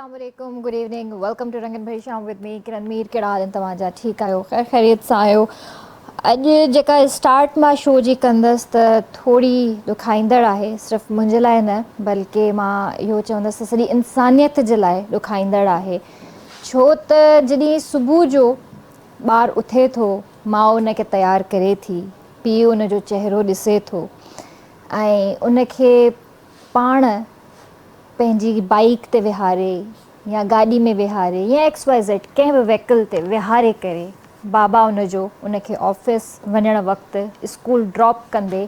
السلام عليڪم good evening welcome to Rangan Bhari Sham with me Kiran Mir ڪهڙا حال آهن توهان جا ٺيڪ آهيو خير خيريت سان آهيو اڄ جيڪا اسٽارٽ مان شو جي ڪندس ته ٿوري ڏکائيندڙ آهي صرف منهنجي لاء نه بلڪه مان اهو چوندس ته سڄي انسانيت جي لاء ڏکائيندڙ آهي ڇو ته جڏهن صبح جو ٻار اٿي ٿو ماء ان کي تيار ڪري ٿي پيء ان جو چهرو ڏسي ٿو ۽ ان کي پاڻ پنهنجي بائيڪ تي ويهاري يا گاڏي ۾ ويهاري يا ايڪس وائي زيڊ ڪنهن به ويڪل تي ويهاري ڪري بابا ان جو ان کي آفيس وڃڻ وقت اسڪول ڊراپ ڪندي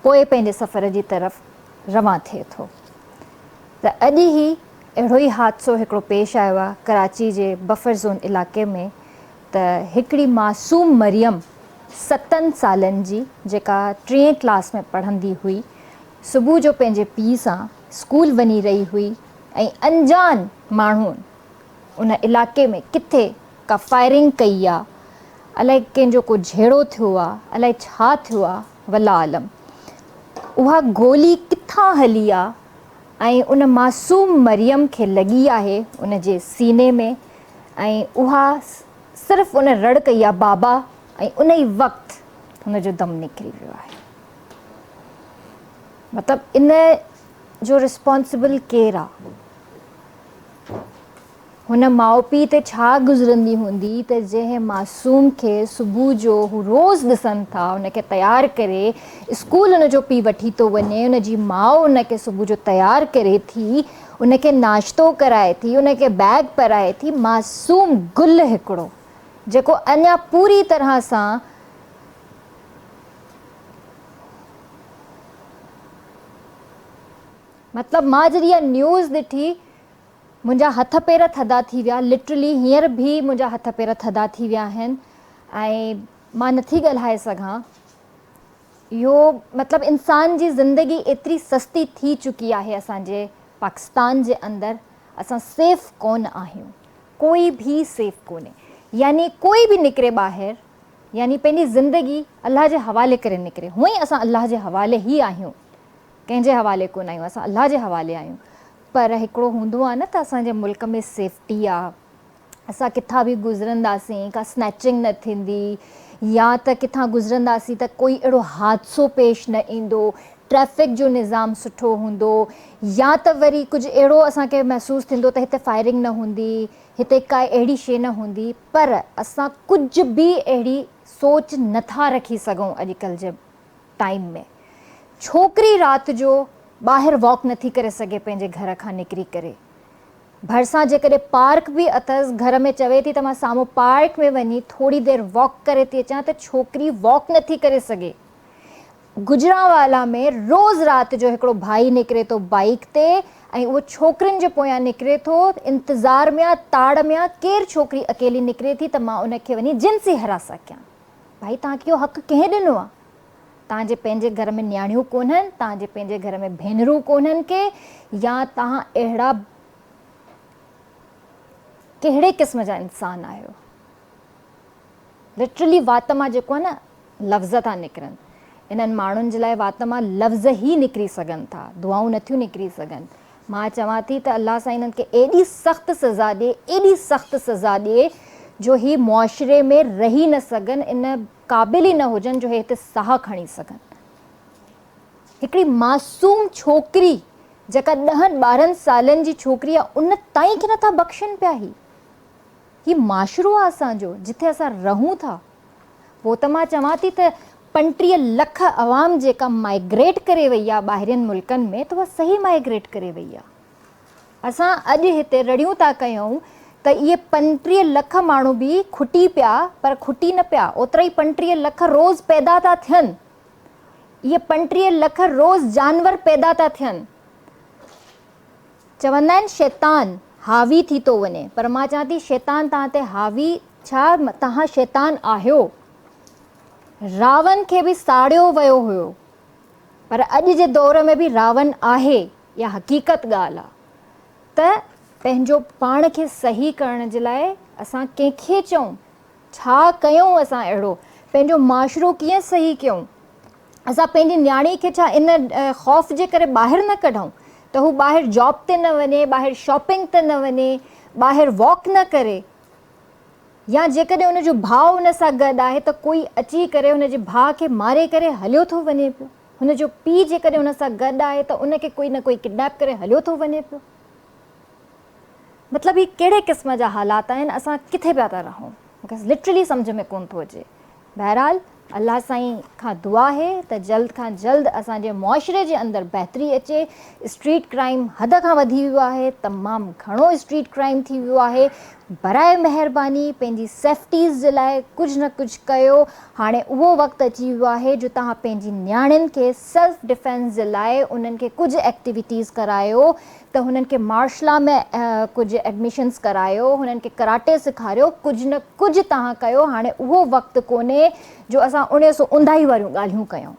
پوء پنهنجي سفر جي طرف روان ٿئي ٿو ته اڄ هي اهڙو ئي حادثو هڪڙو پيش آيو آهي ڪراچي جي بفر زون علائقي ۾ ته هڪڙي معصوم مريم ستن سالن جي جيڪا ٽئين ڪلاس ۾ پڙهندي هئي صبح جو پنهنجي پيء سان اسڪول وڃي رهي هئي ۽ انجان ماڻهن ان علائقي ۾ ڪٿي ڪا فائرنگ ڪئي آ الائي ڪنهن جو ڪو جهيڙو ٿيو آ الائي ڇا ٿيو آ والله عالم اها گولي ڪٿان هلي آ ۽ ان معصوم مريم کي لڳي آهي ان جي سيني ۾ ۽ اها صرف ان رڙ ڪئي آ بابا ۽ ان ئي وقت هن جو دم نڪري ويو آهي. مطلب ان جو ريسپانسبل ڪير آ؟ هن ماء پيء تي ڇا گذرندي هوندي ته جنهن معصوم کي صبح جو هو روز ڏسن ٿا ان کي تيار ڪري اسڪول ان جو پيء وٺي ٿو وڃي ان جي ماء ان کي صبح جو تيار ڪري ٿي ان کي ناشتو ڪرائي ٿي ان کي بيگ پرائي ٿي معصوم گل هڪڙو جيڪو اڃا پوري طرح سان مطلب مان جڏهن اها نيوز ڏٺي منهنجا هٿ پير ٿڌا ٿي ويا لٽرلي هينئر به منهنجا هٿ پير ٿڌا ٿي ويا آهن ۽ مان نٿي ڳالهائي سگهان اهو مطلب انسان جي زندگي ايتري سستي ٿي چڪي آهي اسان جي پاڪستان جي اندر اسان سيف ڪون آهيون ڪوئي به سيف ڪونهي يعني ڪوئي به نڪري ٻاهر يعني پنهنجي زندگي الله جي حوالي ڪري نڪري. هونئن ئي اسان الله جي حوالي ئي آهيون. ڪنهن جي حوالي ڪونه آهيون. اسان الله جي حوالي آهيون. پر هڪڙو هوندو آهي نه ته اسان جي ملڪ ۾ سيفٽي آ. اسان ڪٿان به گذرنداسين ڪا سنيچنگ نه ٿيندي يا ته ڪٿان گذرنداسين ته ڪوئي اهڙو حادثو پيش نه ايندو. ٽريفڪ جو نظام سٺو هوندو يا ته وري ڪجهه اهڙو اسان کي محسوس ٿيندو ته هتي فائرنگ نه هوندي. هتي ڪا اهڙي شيء نه هوندي پر اسان ڪجهه به اهڙي سوچ نه ٿا رکي سگهون اڄڪلهه جي ٽائيم ۾ ڇوڪري رات جو ٻاهر واڪ نه ٿي ڪري سگهي پنهنجي گهر کان نڪري ڪري ڀرسان جيڪڏهن پارڪ به اٿس گهر ۾ چوي ٿي ته مان سامهون پارڪ ۾ وڃي ٿوري دير واڪ ڪري ٿي اچان ته ڇوڪري واڪ نه ٿي ڪري سگهي گجرانوالا ۾ روز رات جو هڪڙو ڀائي نڪري ٿو بائيڪ تي ۽ اهو ڇوڪرين جي پويان نڪري ٿو انتظار ۾ آ تاڙ ۾ آ ڪير ڇوڪري اڪيلي نڪري ٿي ته مان ان کي وڃي جنسي هراسان ڪيان ڀائي توهان کي اهو حق ڪنهن ڏنو آ توهان جي پنهنجي گهر ۾ نياڻيون ڪونهن توهان جي پنهنجي گهر ۾ ڀينرون ڪونهن ڪي يا توهان اهڙا ڪهڙي قسم جا انسان آهيو لٽرلي وات مان جيڪو آهي نه لفظ ٿا نڪرن. انهن ماڻهن جي لاء وات مان لفظ ئي نڪري سگهن ٿا، دعائون نٿيون نڪري سگهن. مان چوان ٿي ته الله سائين انهن کي ايڏي سخت سزا ڏي، ايڏي سخت سزا ڏي جو هي معاشري ۾ رهي نه سگهن، ان قابل ئي نه هجن جو هي هتي ساهه کڻي سگهن. هڪڙي معصوم ڇوڪري جيڪا ڏهن ٻارهن سالن جي ڇوڪري آهي ان تائين کي نٿا بخشن پيا هي. هي معاشرو آ اسان جو جتي اسان رهون ٿا. پوء ته مان چوان ٿي ته 35 لک عوام جيڪا مائگريٽ ڪري وئي آ ٻاهرين ملڪن ۾ ته اها صحيح مائگريٽ ڪري وئي آ. اسان اڄ هتي رڙيون ٿا ڪيون ته اهي 35 لک ماڻهو به کٽي پيا پر کٽي نه پيا اوترا ئي 35 لک روز پيدا ٿا ٿين. اهي 35 لک روز جانور پيدا ٿا ٿين. چوندا آهن شيطان حاوي ٿي ٿو وڃي پر مان چوان ٿي شيطان توهان تي حاوي ڇا توهان شيطان آهيو. راون کي به ساڙيو ويو هيو پر اڄ جي دور ۾ به راون آهي اها حقيقت ڳالهه آ ته پنهنجو پاڻ کي صحيح ڪرڻ جي لاء اسان ڪنهن کي چئون ڇا ڪيون اسان اهڙو پنهنجو معاشرو ڪيئن صحيح ڪيون اسان پنهنجي نياڻي کي ڇا ان خوف جي ڪري ٻاهر نه ڪڍون ته هو ٻاهر جاب تي نه وڃي، ٻاهر شاپنگ تي نه وڃي، ٻاهر واڪ نه ڪري يا جيڪڏهن ان جو ڀاء ان سان گڏ آهي ته ڪوئي اچي ڪري ان جي ڀاء کي ماري ڪري هليو ٿو وڃي پيو. هن جو پيء جيڪڏهن ان سان گڏ آهي ته ان کي ڪوئي نه ڪوئي ڪڊنيپ ڪري هليو ٿو وڃي پيو. مطلب هي ڪهڙي قسم جا حالات آهن اسان ڪٿي پيا ٿا رهون مون کي لٽرلي سمجهه ۾ ڪونه ٿو اچي. بهرحال الله سائين کان دعا آهي ته جلد کان جلد اسان جي معاشري جي اندر بهتري اچي. اسٽريٽ ڪرائيم حد کان وڌي ويو آهي تمام گهڻو اسٽريٽ ڪرائيم ٿي ويو آهي براء مهرباني پنهنجي سيفٽيز جي لاء ڪجهه نه ڪجهه ڪيو هاڻي اهو وقت اچي ويو آهي جو توهان پنهنجي نياڻين کي سيلف ڊفينس جي لاء انهن کي ڪجهه ايڪٽيويٽيز ڪرايو ته هنن کي مارشلا ۾ ڪجهه ايڊميشنز ڪرايو هنن کي ڪراٽي سيکاريو ڪجهه نه ڪجهه توهان ڪيو هاڻي اهو وقت ڪونهي جو اسان اڻيهه سو اونداهي واريون ڳالهيون ڪيون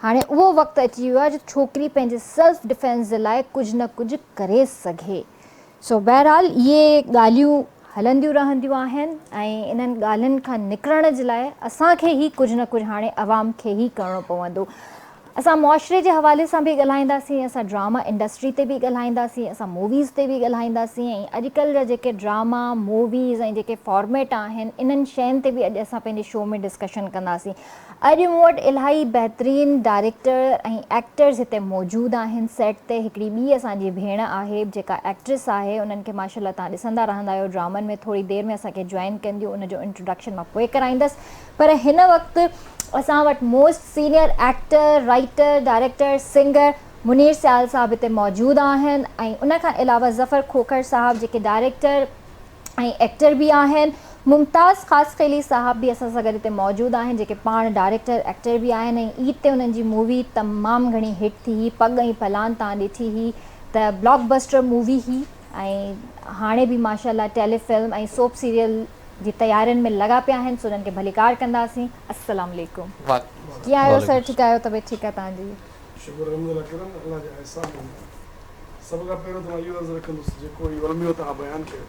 هاڻي اهو وقت اچي ويو آهي جو ڇوڪري پنهنجي سيلف ڊفينس جي لاء ڪجهه نه ڪجهه ڪري سگهي. سو بهرحال اهي ڳالهيون هلنديون رهنديون آهن ۽ انهن ڳالهين کان نڪرڻ جي لاء اسان کي ئي ڪجهه نه ڪجهه هاڻي عوام کي ئي ڪرڻو پوندو. اسان معاشري جي حوالي سان به ڳالهائينداسين، اسان ڊراما انڊسٽري تي به ڳالهائينداسين، اسان موويز تي به ڳالهائينداسين ۽ اڄڪلهه جا جيڪي ڊراما، موويز ۽ جيڪي فارميٽ آهن انهن شين تي به اڄ اسان پنهنجي شو ۾ ڊسڪشن ڪنداسين. اڄ مون وٽ الاهي بهترين ڊائريڪٽر ۽ ايڪٽرز هتي موجود آهن سيٽ تي هڪڙي ٻي اسان جي ڀيڻ آهي جيڪا ايڪٽريس آهي انهن کي ماشاء الله توهان ڏسندا رهندا آهيو ڊرامن ۾ ٿوري دير ۾ اسان کي جوائن ڪنديون ان جو انٽروڊڪشن مان پوء ڪرائيندس پر هن وقت اسان وٽ most senior actor writer director singer Munir Sial صاحب هتي موجود آهن ۽ ان کان علاوه ظفر کوکر صاحب جيڪي ڊائريڪٽر ۽ ايڪٽر به آهن. ممتاز خاصخيلي صاحب به اسان سان گڏ هتي موجود آهن جيڪي پاڻ ڊائريڪٽر ايڪٽر به آهن ۽ عيد تي انهن جي مووي تمام گهڻي هٽ ٿي هئي پڳ ۽ پلان تان ڏٺي هئي ته بلاڪ بسٽر مووي هئي ۽ هاڻي به ماشاء الله ٽيلي فلم ۽ سوپ سيريل جي تيارين ۾ لڳا پيا آهن سو انهن کي ڀليڪار ڪنداسين. السلام عليڪم ڪيئن آهيو سر ٺيڪ آهيو طبيعت ٺيڪ آهي توهان جي. شڪر الحمدلله ڪرم الله جا احسان هوندا. سڀ کان پهريون ته مان اهو عرض رکندس جيڪو اهو الميو توهان بيان ڪيو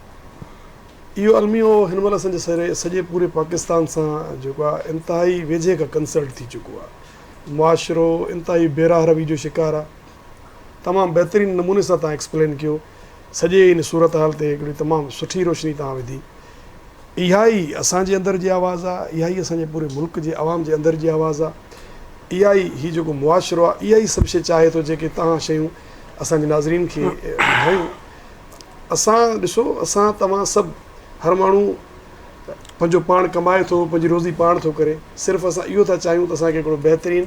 اهو الميو هن مهل اسان جي سڄي پوري پاڪستان سان جيڪو آهي انتهائي ويجهي کان ڪنسلٽ ٿي چڪو آهي معاشرو انتهائي بي راهه روي جو شڪار آهي تمام بهترين نموني سان توهان ايڪسپلين ڪيو سڄي ان صورتحال تي هڪڙي تمام سٺي روشني توهان وڌي اها ئي اسان جي اندر جي آواز آ، اها ئي اسان جي پوري ملڪ جي عوام جي اندر جي آواز آ، اها ئي هي جيڪو معاشرو آ، اها ئي سڀ شيء چاهي ٿو جيڪي توهان شيون اسان جي ناظرين کي ٻڌايون. اسان ڏسو اسان توهان سڀ هر ماڻهو پنهنجو پاڻ ڪمائي ٿو، پنهنجي روزي پاڻ ٿو ڪري، صرف اسان اهو ٿا چاهيون ته اسان کي هڪڙو بهترين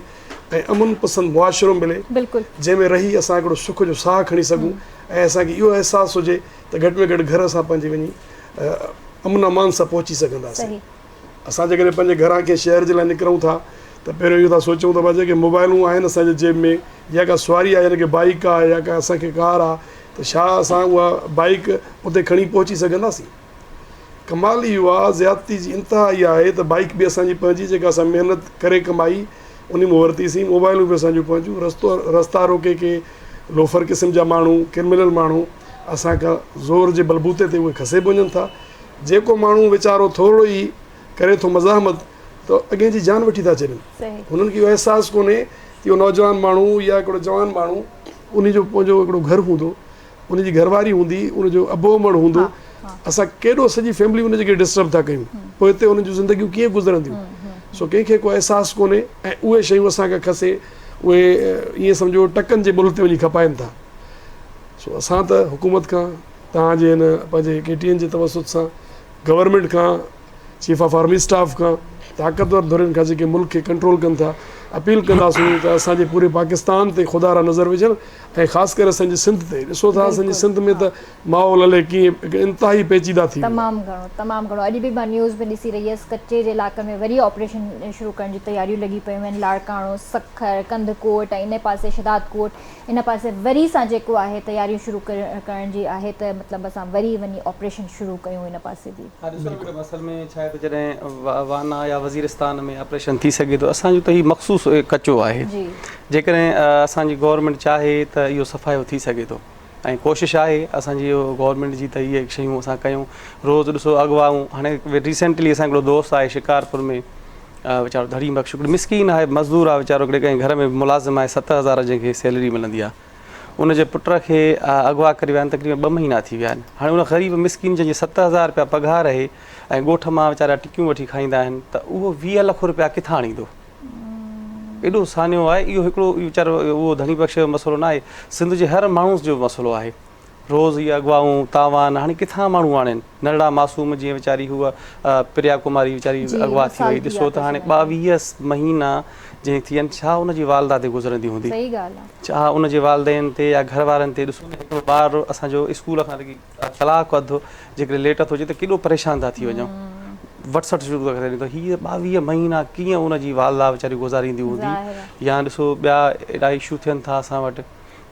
۽ امن پسند معاشرو ملي جنهن ۾ رهي اسان هڪڙو سک جو ساهه کڻي سگهون ۽ اسان کي اهو احساس هجي ته گهٽ ۾ گهٽ گهر اسان پنهنجي وڃي امن امان سان پهچي سگهنداسين. اسان جيڪڏهن پنهنجي گهران ڪنهن شهر جي لاء نڪرون ٿا ته پهريون اهو ٿا سوچون ته جيڪي موبائلون آهن اسان جي جيب ۾ يا ڪا سواري آهي يعني ڪي بائيڪ آهي يا ڪا اسان کي ڪار آهي ته ڇا اسان اها بائيڪ اتي کڻي پهچي سگهنداسين؟ ڪمال اهو آهي زيادتي جي انتها اها آهي ته بائيڪ به اسان جي پنهنجي جيڪا اسان محنت ڪري ڪمائي انهي مان ورتيسين، موبائلون به اسان جون پنهنجون، رستو رستا روڪي ڪي لوفر قسم جا ماڻهو، ڪرمنل ماڻهو اسان کان زور جي بلبوتي تي اهي کسي به وڃن ٿا. جيڪو ماڻهو ويچارو ٿورڙو ئي ڪري ٿو مزاحمت ته اڳئين جي جان وٺي ٿا ڇڏين. هنن کي اهو احساس ڪونهي ته اهو نوجوان ماڻهو يا هڪڙو جوان ماڻهو انهي جو پنهنجو هڪڙو گهر هوندو، ان جي گهر واري هوندي، ان جو ابو امڙ هوندو، اسان ڪيڏو سڄي فيملي ان جي ڪري ڊسٽرب ٿا ڪيون، پوء هتي انهن جون زندگيون ڪيئن گذرنديون، سو ڪنهن کي ڪو احساس ڪونهي ۽ اهي شيون اسان کان کسي اهي ائين سمجهو ٽڪن جي ملهه تي وڃي کپائن ٿا. سو اسان ته حڪومت کان توهان جي هن پنهنجي ڪي ٽي اين جي توسط سان گورنمينٽ کان چيف آف آرمي اسٽاف کان طاقتور ڌرين کان جيڪي ملڪ کي ڪنٽرول ڪن ٿا اپيل ڪنداسون ته اسان جي پوري پاڪستان تي خدا را نظر وجهن ۽ خاص ڪري اسان جي سنڌ تي ڏسو ٿا اسان جي سنڌ ۾ ته ماحول الائي ڪيئن هڪ انتهائي پيچيده ٿي ويو آهي. تمام گهڻو تمام گهڻو اڄ به مان نيوز ۾ ڏسي رهي هيس ڪچي جي علائقن ۾ وري آپريشن شروع ڪرڻ جون تياريون لڳي پيون آهن لاڙڪاڻو سکر ڪنڌڪوٽ ۽ ان پاسي شهدادڪوٽ ان پاسي وري سان جيڪو آهي تياريون شروع ڪرڻ جي آهي ته مطلب اسان وري وڃي آپريشن شروع ڪيون ان پاسي به. ها ڏسو نه ميڊم اصل ۾ ڇا آهي ته جڏهن وانا يا وزيرستان ۾ آپريشن ٿي سگهي ٿو اسان جو ته هي مخصوص ڪچو آهي جيڪڏهن اسان جي گورنمينٽ چاهي ته اهو صفايو ٿي سگهي ٿو ۽ ڪوشش آهي اسان جي گورنمينٽ جي ته اهي شيون اسان ڪيون روز ڏسو اغوائون هاڻي ريسينٽلي اسان هڪڙو دوست آهي شڪارپور ۾ ويچارو ڌڻي بخش هڪڙو مسڪين آهي مزدور آهي ويچارو هڪڙي ڪنهن گهر ۾ ملازم آهي 7000 جنهن کي سيلري ملندي آهي ان جي پٽ کي اغوا ڪري ويا آهن تقريبن ٻه مهينا ٿي ويا آهن هاڻي ان غريب مسڪين جنهن جي 7000 رپيا پگهار آهي ۽ ڳوٺ مان ويچارا ٽڪيون وٺي کائيندا آهن ته اهو 20 لک رپيا ڪٿان آڻيندو؟ ايڏو سانحو آهي اهو هڪڙو ويچارو اهو ڌڻي بخش جو مسئلو نه آهي سنڌ جي هر ماڻهو جو مسئلو آهي روز اهي اغوائون تاوان هاڻي ڪٿان ماڻهو آڻين ننڍڙا معصوم جيئن ويچاري هوء پريا ڪماري ويچاري اغوا ٿي وئي ڏسو ته هاڻي 22 مهينا جنهن ٿي ويا ڇا ان جي والده تي گذرندي هوندي ڇا ان جي والدين تي يا گهر وارن تي ڏسو نه هڪڙو ٻار اسان جو اسڪول کان لڳي ڪلاڪ اڌ جيڪڏهن ليٽ ٿو اچي ته ڪيڏو پريشان ٿا ٿي وڃون وٽ سٽ شروع ٿا ڪري ڏيون ته هي 22 مهينا ڪيئن ان جي والده ويچاري گذاريندي هوندي يا ڏسو ٻيا ايڏا اشو ٿين ٿا اسان وٽ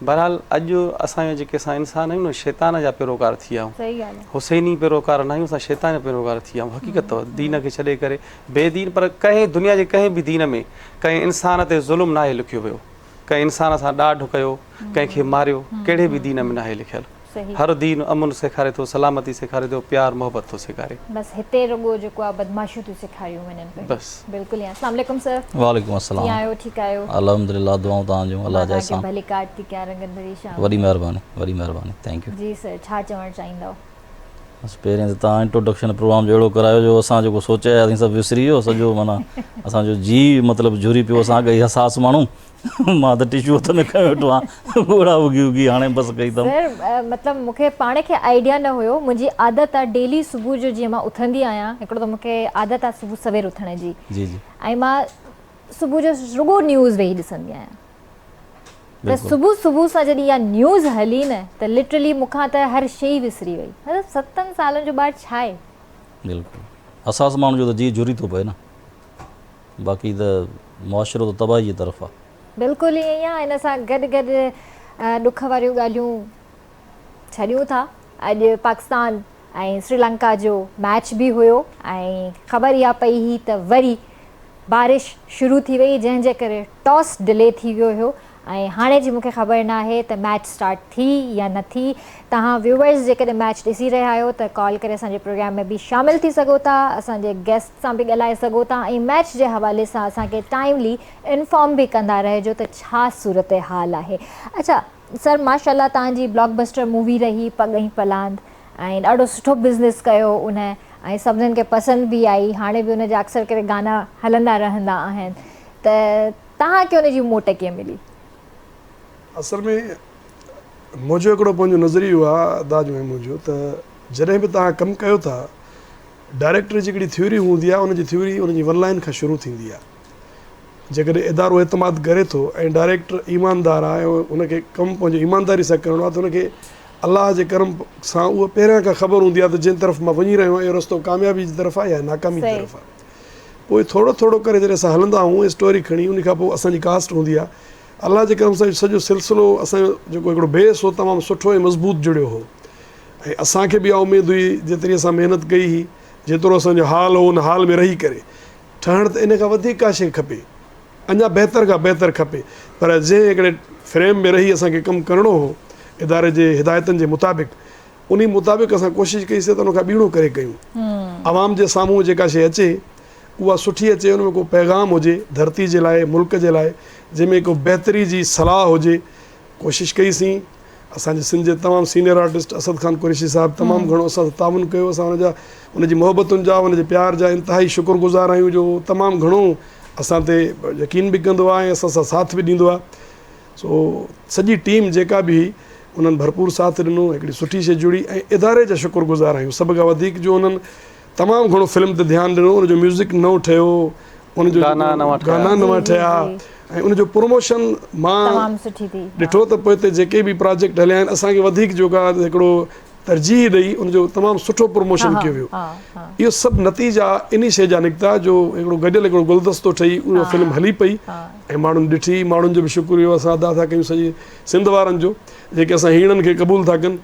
بهرحال اڄ اسان جا جيڪي اسان انسان آهيون نه شيطان جا پيروڪار ٿي ويا آهيون حسيني پيروڪار نه آهيون اسان شيطان جا پيروڪار ٿي ويا آهيون حقيقت اٿو دين کي ڇڏي ڪري بي دين پر ڪنهن دنيا جي ڪنهن به دين ۾ ڪنهن انسان تي ظلم ناهي لکيو ويو ڪنهن انسان سان ڏاڍ ڪيو ڪنهن کي ماريو ڪهڙي به دين ۾ ناهي لکيل. هر دين امن سيکاري ٿو، سلامتي سيکاري ٿو، پيار محبت ٿو سيکاري. بس هتي رڳو جيڪو آ بدمعاشيون ٿيون سيکاريون وڃن پيون. بس. بلڪل ائين. اسلام عليڪم سر. وعليڪم السلام. ڪيئن آهيو ٺيڪ آهيو. الحمدلله دعائون توهان جون الله مان جا توهان کي احسان. ڀليڪار ٿي ڪيان رنگن ڀري شام ۾. وڏي مهرباني وڏي مهرباني thank you. جي سر ڇا چوڻ چاهيندؤ. بس پهرين ته توهان انٽروڊڪشن پروگرام جو اهڙو ڪرايو جو اسان جيڪو سوچي آياسين سڀ وسري ويو سڄو معنيٰ اسان جو جيء مطلب جهري پيو اسان اڳ ئي حساس ماڻهو مان ته ٽشو هٿ ۾ کنيو ويٺو آهيان ڳوڙها اگهي اگهي هاڻي بس ڪئي اٿم. سر مطلب مون کي پاڻ کي آئيڊيا نه هيو منهنجي عادت آ ڊيلي صبح جو جيئن مان اٿندي آهيان هڪڙو ته مون کي عادت آ صبح سوير اٿڻ جي جي جي ۽ مان صبح جو رڳو نيوز ويهي ڏسندي آهيان ته صبح صبح سان جڏهن اها نيوز هلي نه ته لٽرلي مون کان ته هر شي وسري وئي مطلب ستن سالن جو ٻار ڇا آهي. بلڪل حساس ماڻهو جو ته جيء جهري ٿو پئي نه. باقي ته معاشرو ته تباهي جي طرف آ. بلڪل ائين ئي آ ان سان گڏ گڏ ڏک واريون ڳالهيون ڇڏيون ٿا اڄ پاڪستان ۽ سريلنڪا جو ميچ به هيو ۽ خبر اها پئي هئي ته وري بارش شروع ٿي وئي جنهن جي ڪري ٽاس ڊلي ٿي ويو هيو ۽ هاڻي جي مونکي خبر ناهي ته ميچ اسٽارٽ ٿي يا نه ٿي توهان ويوئرز جيڪڏهن ميچ ڏسي رهيا آهيو ته ڪال ڪري اسان جي پروگرام ۾ به شامل ٿي سگهو ٿا اسان جي گيسٽ سان به ڳالهائي سگهو ٿا ۽ ميچ جي حوالي سان اسان کي ٽائملي انفارم به ڪندا رهجو ته ڇا صورتحال آهي اڇا سر ماشاءالله توهان جي بلاڪ بسٽر مووي رهي پڳ ۽ پلاند ۽ ڏاڍو سٺو بزنس ڪيو ان ۽ سڀنن کي پسند به آئي هاڻي به ان جا اڪثر ڪري گانا هلندا رهندا آهن ته توهان کي ان جي موٽ ڪيئن ملي؟ اصل ۾ منهنجو هڪڙو پنهنجو نظريو آ ادا جو ۽ منهنجو ته جڏهن به توهان ڪم ڪيو ٿا ڊائريڪٽر جي هڪڙي ٿيوري هوندي آ ان جي ٿيوري ان جي ون لائن کان شروع ٿيندي آ جيڪڏهن ادارو اعتماد ڪري ٿو ۽ ڊائريڪٽر ايماندار آ ۽ ان کي ڪم پنهنجو ايمانداري سان ڪرڻو آ ته ان کي الله جي ڪرم سان اهو پهريان کان خبر هوندي آ ته جنهن طرف مان وڃي رهيو آهيان اهو رستو ڪاميابي جي طرف آ يا ناڪامي جي طرف آ پوء ٿورو ٿورو ڪري جڏهن اسان هلندا آهيون اسٽوري کڻي ان کان پوء اسان جي ڪاسٽ هوندي آهي الله جي ڪرم سان سڄو سلسلو اسان جو جيڪو هڪڙو بيس هو تمام سٺو ۽ مضبوط جڙيو هو ۽ اسان کي به اها اميد هئي جيتري اسان محنت ڪئي هئي جيترو اسان جو حال هو ان حال ۾ رهي ڪري ٺهڻ ته ان کان وڌيڪ ڪا شيء کپي اڃا بهتر کان بهتر کپي پر جنهن هڪڙي فريم ۾ رهي اسان کي ڪم ڪرڻو هو اداري جي هدايتن جي مطابق انهي مطابق اسان ڪوشش ڪئي سي ته ان کان ٻيڻو ڪري ڪيون. عوام جي سامهون جيڪا شيء اچي اها سٺي اچي ان ۾ ڪو پيغام هجي ڌرتي جي لاء ملڪ جي لاء جنهن ۾ ڪو بهتري جي صلاح هجي ڪوشش ڪئي سين اسان جي سنڌ جي تمام سينيئر آرٽسٽ اسد خان قريشي صاحب تمام گهڻو اسان سان تعاون ڪيو اسان ان جا ان جي محبتن جا ان جي پيار جا انتهائي شڪر گذار آهيون جو تمام گهڻو اسان تي يقين به ڪندو آهي ۽ اسان سان ساٿ به ڏيندو آهي. سو سڄي ٽيم جيڪا به هئي انهن ڀرپور ساٿ ڏنو هڪڙي سٺي شي جڙي ۽ اداري جا شڪر گذار آهيون سڀ کان وڌيڪ جو انهن تمام گهڻو فلم تي ڌيان ڏنو ان جو ميوزڪ نئون ٺهيو ان جو گانا نوان ٺهيا گانا نوان ٺهيا ۽ ان جو پروموشن مان ڏٺو ته پوئتي جيڪي به پراجيڪٽ هليا آهن اسان کي وڌيڪ جيڪا هڪڙو ترجيح ڏئي ان جو تمام سٺو پروموشن ڪيو ويو. اهو سڀ نتيجا انهي شيء جا نڪتا جو هڪڙو گڏيل هڪڙو گلدستو ٺهي اها فلم هلي پئي ۽ ماڻهن ڏٺي ماڻهن جو به شڪريو اسان ادا ٿا ڪيون سڄي سنڌ وارن جو جيڪي اسان هيڻن کي قبول ٿا ڪن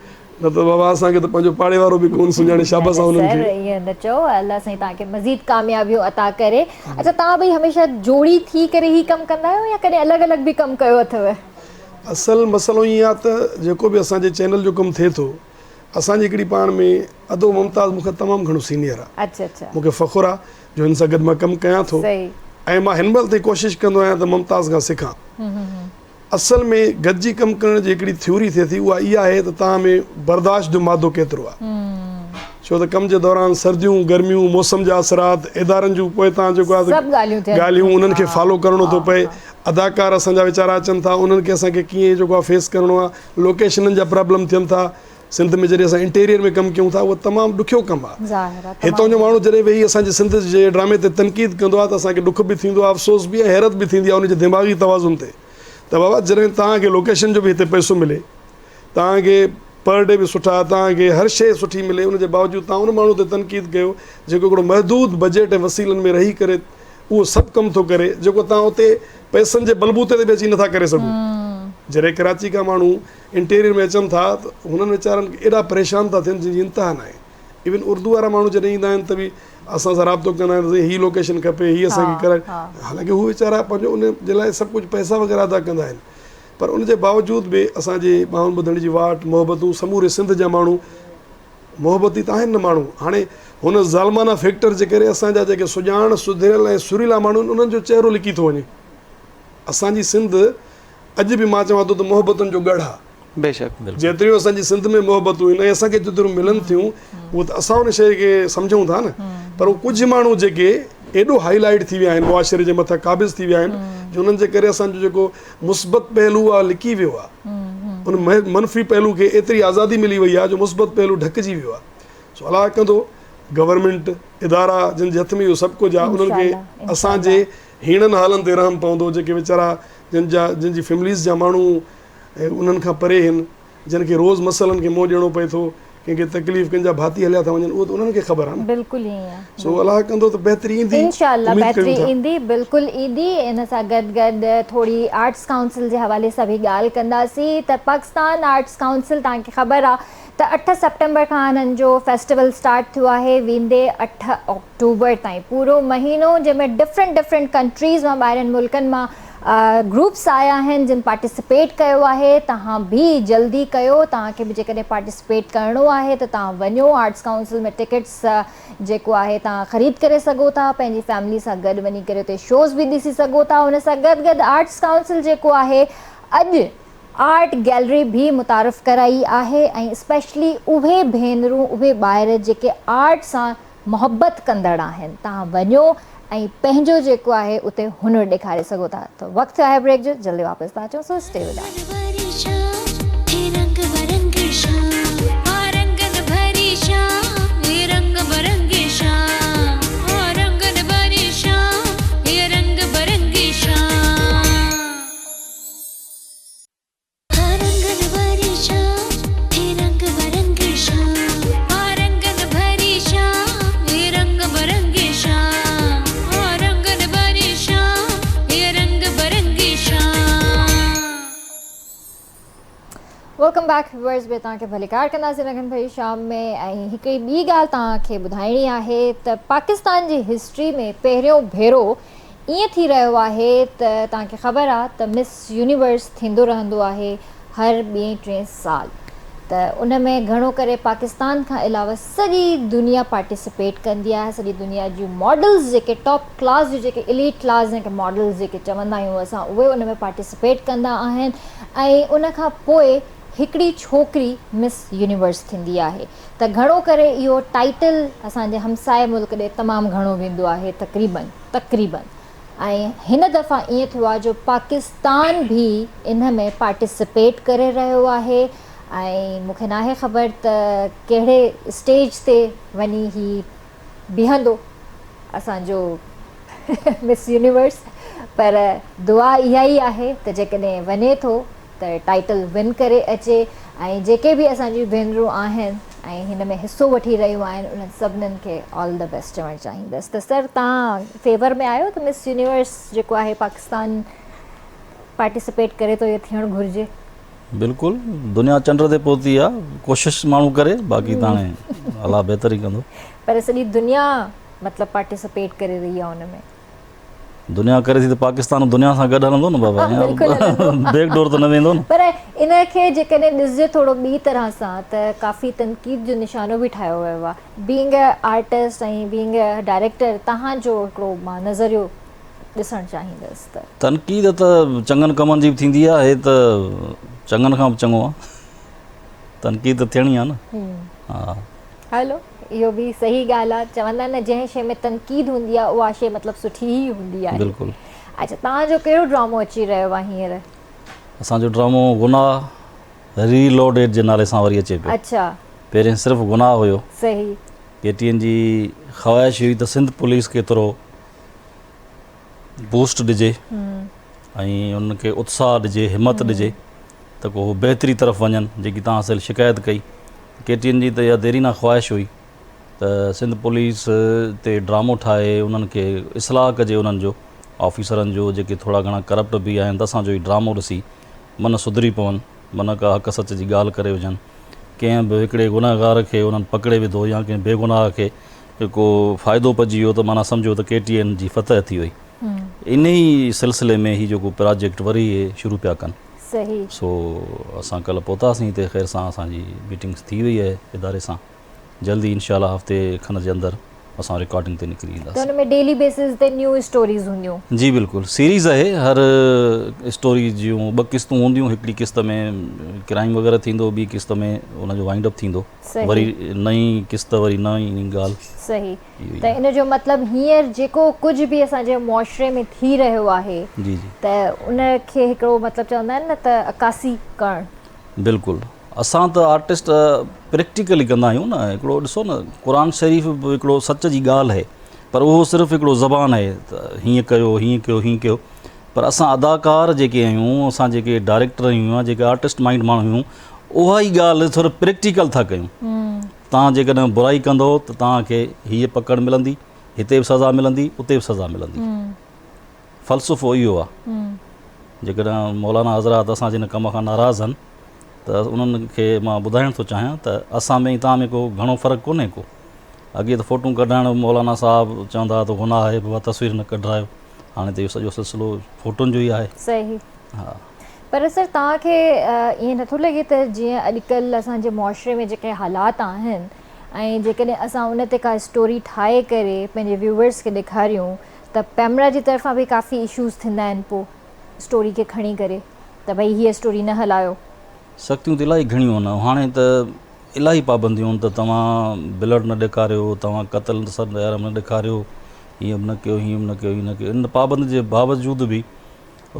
نه ته بابا اسان کي ته پنهنجو پاڙي وارو به ڪونه سڃاڻي شابس آ انهن کي. سر ائين نه چئو الله سائين توهان کي مزيد ڪاميابيون عطا ڪري. اڇا توهان ٻئي هميشه جوڙي ٿي ڪري هي ڪم ڪندا آهيو يا ڪڏهن الڳ الڳ به ڪم ڪيو اٿو؟ اصل مسئلو ائين آ ته جيڪو به اسان جي چينل جو ڪم ٿئي ٿو اسان جي هڪڙي پاڻ ۾ ادو ممتاز مون کان تمام گهڻو سينيئر آ مون کي فخر آ جو هن سان گڏ مان ڪم ڪيان ٿو ۽ مان هن مهل تائين ڪوشش ڪندو آهيان ته ممتاز کان سکان. اصل ۾ گڏجي ڪم ڪرڻ جي هڪڙي ٿيوري ٿئي ٿي اها اها آهي ته توهان ۾ برداشت جو مادو ڪيترو آهي. ڇو ته ڪم جي دوران سرديون، گرميون، موسم جا اثرات، ادارن جون پوئتان جيڪو آهي سڀ ڳالهيون ٿين ڳالهيون انهن کي فالو ڪرڻو ٿو پئي. اداڪار اسان جا ويچارا اچن ٿا انهن کي اسان کي ڪيئن جيڪو آهي فيس ڪرڻو آهي، لوڪيشنن جا پرابلم ٿين ٿا. سنڌ ۾ جڏهن اسان انٽيريئر ۾ ڪم ڪيون ٿا اهو تمام ڏکيو ڪم آهي. هتان جو ماڻهو جڏهن ويهي اسان جي سنڌ جي ڊرامي تي تنقيد ڪندو آهي ته اسان کي ڏک به ٿيندو آهي، افسوس به ۽ حيرت به ٿيندي آهي ان جي دماغي توازن تي ته بابا جڏهن توهان کي لوڪيشن جو به هتي پئسو ملي، توهان کي پر ڊي به سٺا، توهان کي هر شيء سٺي ملي ان جي باوجود توهان ان ماڻهو تي تنقيد ڪيو جيڪو هڪڙو محدود بجيٽ ۽ وسيلن ۾ رهي ڪري اهو سڀ ڪم ٿو ڪري جيڪو توهان اتي پئسن جي بلبوتي تي به اچي نٿا ڪري سگهو. جڏهن ڪراچي کان ماڻهو انٽيريئر ۾ اچن ٿا ته هنن ويچارن ايڏا پريشان ٿا ٿين جن جي انتها ناهي. ايون اردو وارا ماڻهو جڏهن ايندا آهن ته به اسان سان رابطو ڪندا آهن ته سائين هي لوڪيشن کپي هي اسان کي ڪرائي حالانڪه هو ويچارا پنهنجو ان جي لاء سڀ ڪجهه پئسا وغيره ادا ڪندا آهن پر ان جي باوجود به اسان جي ٻانهن ٻڌڻ جي واٽ محبتون سموري سنڌ جا ماڻهو محبتي ته آهن نه ماڻهو هاڻي هن ظالمانه فيڪٽر جي ڪري اسان جا جيڪي سڄاڻ سڌريل ۽ سريلا ماڻهو آهن انهن جو چهرو لڪي ٿو وڃي اسان جي سنڌ اڄ به مان چوان ٿو ته محبتن جو ڳڙهه آ. بيشڪ. جيتريون اسان جي سنڌ ۾ محبتون آهن ۽ اسان کي جيتريون ملن ٿيون اهو ته اسان ان شيء کي سمجهون ٿا نه پر اهي ڪجهه ماڻهو جيڪي ايڏو هائي لائيٽ ٿي ويا آهن معاشري جي مٿان قابض ٿي ويا آهن جو انهن جي ڪري اسان جو جيڪو مثبت پهلو آ لڪي ويو آ ان منفي پهلو کي ايتري آزادي ملي وئي آ جو مثبت پهلو ڍڪجي ويو آ سو الله ڪندو گورنمينٽ ادارا جن جي هٿ ۾ اهو سڀ ڪجهه آ انهن کي اسان جي هيڻن حالن تي رحم پوندو جيڪي ويچارا جن جا جن جي فيمليز جا ماڻهو انهن کان پري هن جن کي روز مسئلن کي منهن ڏيڻو پئي ٿو ڪنهن کي تڪليف ڪنهن جا ڀاتي هليا ٿا وڃن اهو ته انهن کي خبر آهي نه بلڪل ائين آهي سو الله ڪندو ته بهتري ايندي انشاء الله بهتري ايندي بلڪل ايندي ان سان گڏ گڏ ٿوري آرٽس ڪائونسل جي حوالي سان به ڳالهه ڪنداسين ته پاڪستان آرٽس ڪائونسل توهان کي خبر آهي ته اٺ سيپٽمبر کان انهن جو فيسٽيول اسٽارٽ ٿيو آهي ويندي اٺ آڪٽوبر تائين پورو مهينو جنهن ۾ ڊفرنٽ ڊفرنٽ ڪنٽريز مان ٻاهرين ملڪن مان گروپس آيا آهن جن پارٽيسپيٽ ڪيو آهي توهان به جلدي ڪيو توهان کي به جيڪڏهن پارٽيسپيٽ ڪرڻو آهي ته توهان وڃو آرٽس ڪائونسل ۾ ٽڪيٽس جيڪو آهي توهان خريد ڪري سگهو ٿا پنهنجي فيملي سان گڏ وڃي ڪري اتي شوز به ڏسي سگهو ٿا ان سان گڏ گڏ آرٽس ڪائونسل جيڪو آهي اڄ آرٽ گيلري به متعارف ڪرائي آهي ۽ اسپيشلي اهي ڀينرون اهي ٻاهر جيڪي آرٽ سان محبت ڪندڙ آهن توهان وڃو ۽ پنهنجو جيڪو آهي اتي هنر ڏيکاري سگهو ٿا ته وقت ٿيو آهي بريڪ جو جلدي واپس ٿا اچون so stay with us. Welcome back viewers به توهان کي ڀليڪار ڪنداسين رنگن ڀري شام ۾ ۽ هڪڙي ٻي ڳالهه توهان کي ٻڌائڻي آهي ته پاڪستان جي هسٽري ۾ پهريون ڀيرو ائين ٿي رهيو آهي ته توهان کي خبر آ ته مس يونيورس ٿيندو رهندو آهي هر ٻئين ٽئين سال ته ان ۾ گهڻو ڪري پاڪستان کان علاوه سڄي دنيا پارٽيسپيٽ ڪندي آهي سڄي دنيا جون ماڊلز جيڪي ٽاپ ڪلاس جون جيڪي اليٽ ڪلاس جنهن کي ماڊلز جيڪي چوندا آهيون اسان اهي ان ۾ پارٽيسپيٽ ڪندا آهن ۽ ان کان پوء هڪڙي ڇوڪري مس يونيورس ٿيندي آهي ته گهڻو ڪري اهو ٽائيٽل اسان جي همسايه ملڪ ڏي تمام گهڻو ويندو آهي تقريبن تقريبن ۽ هن دفعا ائين ٿيو آهي جو پاڪستان به ان ۾ پارٽيسپيٽ ڪري رهيو آهي ۽ مون کي ناهي خبر ته ڪهڙي اسٽيج تي وڃي هي بيهندو اسان جو مس يونيورس پر دعا اها ئي آهي ته جيڪڏهن وڃي ٿو ته ٽائيٽل ون ڪري اچي ۽ جيڪي به اسان جون ڀينرون آهن ۽ هن ۾ حصو وٺي رهيون آهن انهن سڀنن کي آل the best چوڻ چاهيندس ته سر توهان فيور ۾ آهيو ته مس يونيورس جيڪو آهي پاڪستان پارٽيسپيٽ ڪري ٿو اهو ٿيڻ گهرجي. بلڪل دنيا چنڊ تي پهتي آ ڪوشش ماڻهو ڪري باقي ته هاڻي الله بهتر ئي ڪندو. پر سڄي دنيا مطلب پارٽيسپيٽ ڪري رهي آ ان ۾. دنيا ڪري ٿي ته پاڪستان دنيا سان گڏ هلندو نه بابا بيڪ ڊور ته نه ويندو نه. پر ان کي جيڪڏهن ڏسجي ٿورو ٻي طرح سان ته ڪافي تنقيد جو نشانو به ٺاهيو ويو آهي being a artist ۽ being a director توهان جو هڪڙو مان نظريو ڏسڻ چاهيندس ته. تنقيد ته چڱن ڪمن جي به ٿيندي آهي هي ته چڱن کان به چڱو آهي تنقيد ته ٿيڻي آهي نه ها. هلو اهو به صحيح ڳالهه آهي چوندا آهن نه جنهن شيء ۾ تنقيد هوندي آهي اها شيء مطلب سٺي ئي هوندي آهي. بلڪل. اڇا توهان جو ڪهڙو ڊرامو اچي رهيو آهي هينئر؟ اسان جو ڊرامو گناهه ري لوڊيڊ جي نالي سان وري اچي پيو. اڇا. پهرين صرف گناهه هيو. صحيح. ڪي ٽي اين جي خواهش هئي ته سنڌ پوليس کي ٿورو بوسٽ ڏجي ۽ انهن کي اتساهه ڏجي همت ڏجي ته ڪو هو بهتري طرف وڃن جيڪي توهان اصل شڪايت ڪئي ڪي ٽي اين جي ته اها ديرينا خواهش هئي ته سنڌ پوليس تي ڊرامو ٺاهي انهن کي اصلاح ڪجي انهن جو آفيسرن جو جيڪي ٿورا گهڻا ڪرپٽ به آهن ته اسان جو هي ڊرامو ڏسي من سڌري پون من ڪا حق سچ جي ڳالهه ڪري وجهن ڪنهن به هڪڙي گنهگار کي انهن پڪڙي وڌو يا ڪنهن بيگناهه کي ڪو فائدو پئجي ويو ته معنيٰ سمجهو ته ڪي ٽي اين جي فتح ٿي وئي. انهي سلسلي ۾ هي جيڪو پراجيڪٽ وري اهي شروع پيا ڪن. صحيح. سو اسان ڪلهه پهتاسين هتي خير سان اسان جي ميٽنگس ٿي وئي آهي اداري سان جلد ئي انشاء الله هفتي کن جي اندر اسان رڪارڊنگ تي نڪري ته اينداسين. ان ۾ ڊيلي بيسز تي نيو اسٽوريز هونديون. جي بلڪل سيريز آهي هر اسٽوري جون ٻه قسطون هونديون هڪڙي قسط ۾ ڪرائيم وغيره ٿيندو ٻي قسط ۾ ان جو وائنڊ اپ ٿيندو. صحيح. وري نئين قسط وري نئين ڳالهه. صحيح ته ان جو مطلب هينئر جيڪو ڪجهه به اسان جي معاشري ۾ ٿي رهيو آهي جي جي. ته ان کي هڪڙو مطلب چوندا آهن نه ته عڪاسي ڪرڻ. بلڪل اسان ته آرٽسٽ پريڪٽيڪلي ڪندا آهيون نه هڪڙو ڏسو نه قرآن شريف به هڪڙو سچ جي ڳالهه آهي پر اهو صرف هڪڙو زبان آهي ته هيئن ڪيو هيئن ڪيو هيئن ڪيو پر اسان اداڪار جيڪي آهيون اسان جيڪي ڊائريڪٽر آهيون يا جيڪي آرٽسٽ مائنڊ ماڻهو آهيون اها ئي ڳالهه ٿورو پريڪٽيڪل ٿا ڪيون توهان جيڪڏهن برائي ڪندو ته توهان کي هيء پڪڙ ملندي هتي به سزا ملندي اتي به سزا ملندي فلسفو اهو آهي جيڪڏهن مولانا حضرات اسان جي هن ڪم کان ناراض آهن ته انهن کي مان ٻڌائڻ ٿو چاهيان ته اسان ۾ توهان ۾ ڪو گهڻو فرق ڪونهي ڪو اڳي ته فوٽون ڪڍائڻ مولانا صاحب چوندا هئا ته گناهه آهي بابا تصوير نه ڪڍرايو هاڻي ته اهو سڄو سلسلو فوٽن جو ئي آهي. صحيح. ها. پر سر توهان کي ائين نٿو لڳي ته جيئن اڄڪلهه اسان جي معاشري ۾ جيڪي حالات آهن ۽ جيڪڏهن اسان ان تي ڪا اسٽوري ٺاهي ڪري پنهنجي ويوئرس کي ڏيکاريون ته پيمرا جي طرفان به ڪافي اشوز ٿيندا آهن پو اسٽوري کي کڻي ڪري ته ڀئي هيء اسٽوري نه هلايو. سختيون ته الاهي گهڻيون آهن هاڻي ته الاهي پابنديون آهن ته توهان بلڊ نه ڏيکاريو توهان قتل سر نه ڏيکاريو هيئن به نه ڪيو هيئن به نه ڪيو هيئن نه ڪيو ان پابندي جي باوجود به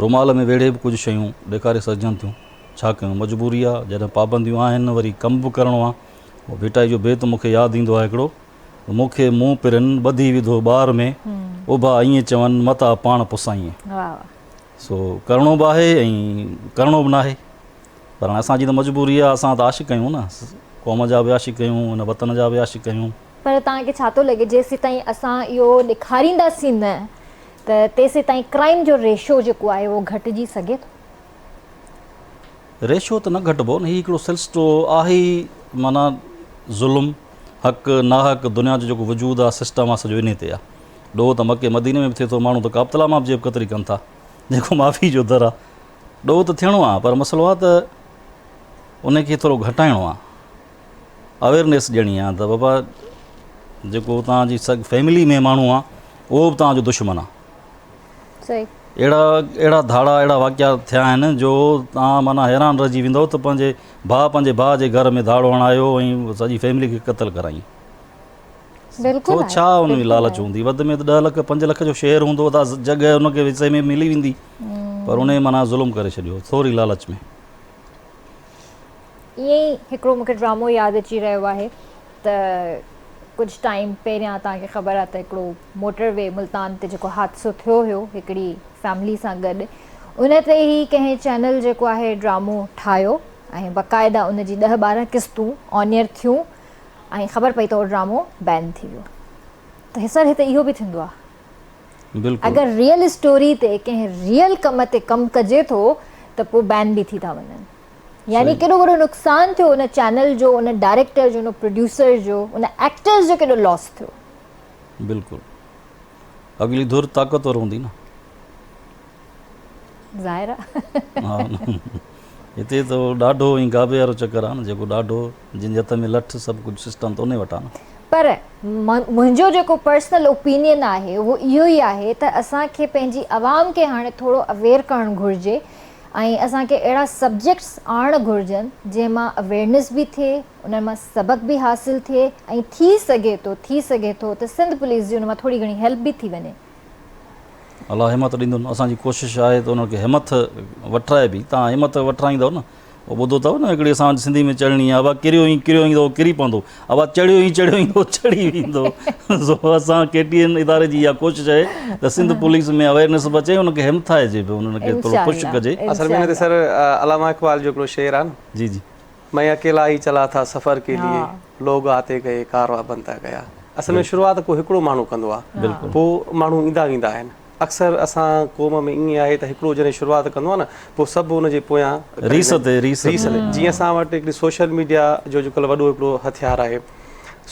رومال ۾ ويڙهي به ڪجهه شيون ڏيکاري سگهجن ٿيون ڇا ڪيون مجبوري آ جڏهن پابنديون آهن وري ڪم به ڪرڻو آ ڀٽائي جو بيت مون کي ياد ايندو آ هڪڙو مون کي مون پرين ٻڌي وڌو ٻار ۾ اڀا ائين چون متا پاڻ پسائين سو ڪرڻو به آهي ۽ ڪرڻو به ناهي پر هاڻي اسان جي ته مجبوري آ اسان ته عاشق آهيون نه قوم جا به عاشق آهيون هن وطن جا به عاشق آهيون. پر توهان کي ڇا ٿو لڳي جيسيتائين اسان اهو ڏيکارينداسين نه ته تيسيتائين ڪرائيم جو ريشو جيڪو آهي اهو گهٽجي سگهي ٿو؟ ريشو ته نه گهٽبو نه هي هڪڙو سلسلو آهي ئي معنيٰ ظلم حق ناحق دنيا جو جيڪو وجود آهي سسٽم آهي سڄو انهي تي آهي ڏوهه ته مڪي مديني ۾ به ٿئي ٿو ماڻهو ته ڪابتلا مان به جيب ڪتري ڪن ٿا جيڪو معافي جو در آهي ڏوهه ته ٿيڻو آهي پر مسئلو آهي ته ان کي ٿورو گهٽائڻو آهي اويرنيس ڏيڻي آ ته بابا جيڪو توهان جي سڳ فيملي ۾ ماڻهو آ اهو به توهان جو دشمن آ. صحيح. اهڙا اهڙا ڌاڙا اهڙا واقعا ٿيا آهن جو توهان معنيٰ حيران رهجي ويندؤ ته پنهنجي ڀاء پنهنجي ڀاء جي گهر ۾ ڌاڙو هڻايو ۽ سڄي فيملي کي قتل ڪرايائين. بلڪل ڇو ڇا ان ۾ لالچ هوندي وڌ ۾ وڌ ڏهه لک پنج لک جو شيئر هوندو ته جڳهه ان کي حصي ۾ ملي ويندي پر ان معنيٰ ظلم ڪري ڇڏيو ٿوري لالچ ۾. ائين ئي هڪڙو مون کي ڊرامو ياد اچي رهيو آهي ته ڪجهه ٽائيم پهريان توهان کي خبر آهي ته هڪڙو موٽر وي ملتان تي جيڪو حادثو ٿيو هيو هڪڙي فيملي سان گڏ ان تي ئي ڪنهن چينل جيڪو آهي ڊرامو ٺاهيو ۽ باقاعده ان جي ڏهه ٻارهن قسطون آن ايئر ٿيون ۽ خبر پئي ته اهو ڊرامو بين ٿي ويو ته سر هتي اهو به ٿيندو آهي بلڪل. اگر ريئل اسٽوري تي ڪنهن ريئل ڪم تي ڪم ڪجي ٿو ته پوء بين به ٿي ٿا وڃن يعني ڪيڏو وڏو نقصان ٿيو ان چينل جو ان ڊائريڪٽر جو ان پروڊيوسر جو ان ايڪٽرز جو ڪيڏو لاس ٿيو. بلڪل اڳلي ڌر طاقتور هوندي نه. ظاهر آ. ها هتي ته ڏاڍو ۽ گابي وارو چڪر آ نه جيڪو ڏاڍو جن جي هٿ ۾ لٺ سڀ ڪجهه سسٽم ته انهي وٽ آ نه. پر منهنجو جيڪو پرسنل اوپينين آهي اهو اهو ئي آهي ته اسان کي پنهنجي عوام کي هاڻي ٿورو اويئر ڪرڻ گهرجي ۽ اسان کي اهڙا سبجيڪٽس آڻڻ گهرجن جنهن مان اويئرنيس به ٿئي انهن مان سبق به حاصل ٿئي ۽ ٿي سگهي ٿو ٿي سگهي ٿو ته سنڌ پوليس جي ان مان ٿوري گهڻي هيلپ به ٿي وڃي. الله همت ڏيندن اسان جي ڪوشش آهي ته انهن کي همٿ وٺرائبي توهان همت وٺرائيندؤ نه اهو ٻڌو اٿو نه هڪڙي اسان وٽ سنڌي ۾ چڙڻي آهي ابا ڪريو ائين ڪريو ايندو ڪري پوندو ابا چڙهيو ائين چڙهيو ايندو چڙهي ويندو سو اسان ڪي ٽي اين اداري جي اها ڪوشش آهي ته سنڌ پوليس ۾ اويئرنيس به اچي انهن کي همٿائجي به انهن کي ٿورو خوش ڪجي. اصل ۾ هن تي سر علامه اقبال جو هڪڙو شعر آهي نه. جي جي. مين اڪيلا هي چلا ٿا سفر ڪي ليي لوگ آتي گئي ڪاروا بنتا گيا اصل ۾ شروعات ڪو هڪڙو ماڻهو ڪندو آهي پوء ماڻهو ايندا ويندا آهن اڪثر اسان قوم ۾ ائين آهي ته هڪڙو جڏهن شروعات ڪندو آهي نه پوء سڀ ان جي پويان ريس تي ريس تي جيئن اسان وٽ هڪڙي سوشل ميڊيا جو اڄڪلهه وڏو هڪڙو هٿيار آهي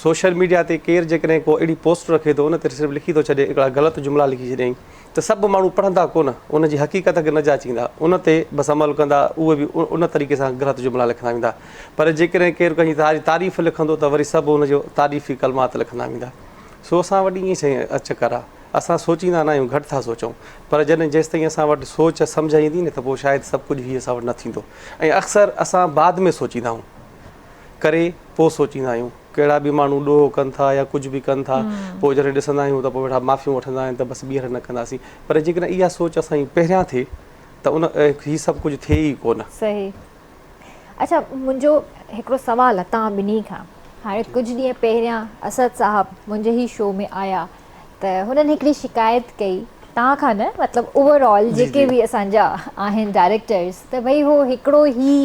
سوشل ميڊيا تي ڪير جيڪڏهن ڪو اهڙي پوسٽ رکي ٿو ان تي صرف لکي ٿو ڇڏي هڪڙا غلط جملا لکي ڇڏيائين ته سڀ ماڻهو پڙهندا ڪونه، ان جي حقيقت کي نه جاچيندا، ان تي بس عمل ڪندا، اهي به ان طريقي سان غلط جملا لکندا ويندا. پر جيڪڏهن ڪير ڪنهن جي تعريف لکندو ته وري سڀ ان جو تعريفي ڪلمات لکندا ويندا. سو اسان وٽ ائين شيء چڪر آ. اسان سوچيندا نه آهيون، گهٽ ٿا سوچون. پر جڏهن جيستائين اسان وٽ سوچ سمجهه ايندي نه ته پوء شايد سڀ ڪجهه هي اسان وٽ نه ٿيندو. ۽ اڪثر اسان بعد ۾ سوچيندا آهيون. ڪري پوء سوچيندا آهيون. ڪهڙا به ماڻهو ڏوهه ڪن ٿا يا ڪجهه به ڪن ٿا پوء جڏهن ڏسندا آهيون ته پوء ويٺا معافيون وٺندا آهن ته بس ٻيهر نه ڪنداسين پر جيڪڏهن اها سوچ اسان جي پهريان ٿئي ته ان هي سڀ ڪجهه ٿئي ئي ڪونه. صحيح اڇا منهنجو هڪڙو سوال آهي توهان ٻنهي کان هاڻي ڪجهه ڏينهن پهريان اسد صاحب منهنجي هي شو ۾ آيا ته هنن هڪڙي شڪايت ڪئي توهان کان نه مطلب اوور آل جيڪي به اسان جا آهن ڊائريڪٽرس ته ڀئي هو هڪڙو هي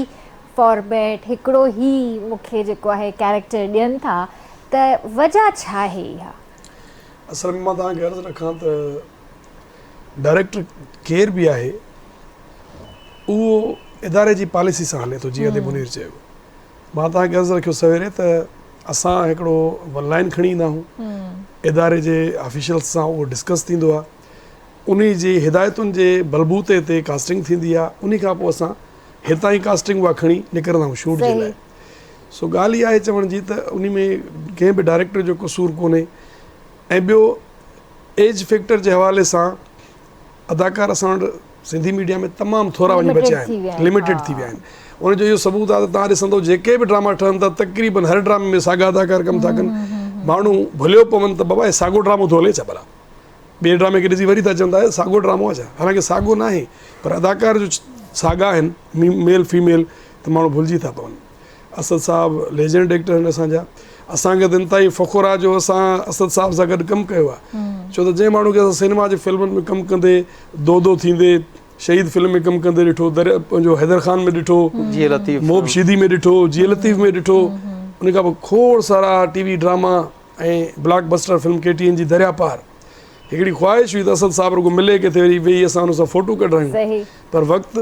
فارميٽ هڪڙو هي مون کي جيڪو آهي ڪيريڪٽر ڏين ٿا ته وجه ڇا آهي اها؟ اصل ۾ مان توهان کي عرض رکان ته ڊائريڪٽر ڪير به آهي اهو اداري جي پاليسي سان هلي ٿو جيئن ادي منير چيو مان توهان کي عرض رکيو سويري ته اسان هڪڙو ون لائن کڻي ايندا آهيون اداري جي آفيشلز سان اهو ڊسڪس ٿيندو آهي انهي جي هدايتن جي بلبوتي تي ڪاسٽنگ ٿيندي آهي انهي کان پوء اسان هتان ئي ڪاسٽنگ اها کڻي نڪرندا آهيون شوٽ جي لاء سو ڳالهه اها آهي چوڻ جي ته انهي ۾ ڪنهن به ڊائريڪٽر جو قصور ڪونهي ۽ ٻيو ايج فيڪٽر جي حوالي سان اداڪار اسان وٽ سنڌي ميڊيا ۾ تمام ٿورا وڃي بچيا آهن لميٽيڊ ٿي ويا آهن ان جو اهو ثبوت آهي ته توهان ڏسندو جيڪي به ڊراما ٺهن ٿا تقريبن هر ڊرامي ۾ ساڳا اداڪار ڪم ٿا ڪن ماڻهو ڀليو پون ته بابا هي ساڳو ڊرامو ٿو هلي ڇا ڀلا ٻئي ڊرامي کي ڏسي وري ٿا چون ته ساڳو ڊرامو آهي ڇا حالانڪه ساڳو ناهي پر اداڪار جو ساڳا آهن ميل فيميل ته ماڻهو ڀلجي ٿا پون اسد صاحب ليجنڊ ايڪٽر آهن اسان جا اسان کي ته انتهائي فخر آهي جو اسان اسد صاحب سان گڏ ڪم ڪيو آهي ڇو ته جنهن ماڻهو کي اسان سينما جي فلمن ۾ ڪم ڪندي دودو ٿيندي شهيد فلم ۾ ڪم ڪندي ڏٺو در پنهنجو حيدر خان ۾ ڏٺو جي لطيف موب شيدي ۾ ڏٺو جي لطيف ۾ ڏٺو ان کان پوء کوڙ سارا T V drama ۽ blockbuster film K T N جي دريا پار هڪڙي خواهش هئي ته اسد صاحب رڳو ملي ڪٿي وري ويهي اسان ان سان فوٽو ڪڍرايون پر وقت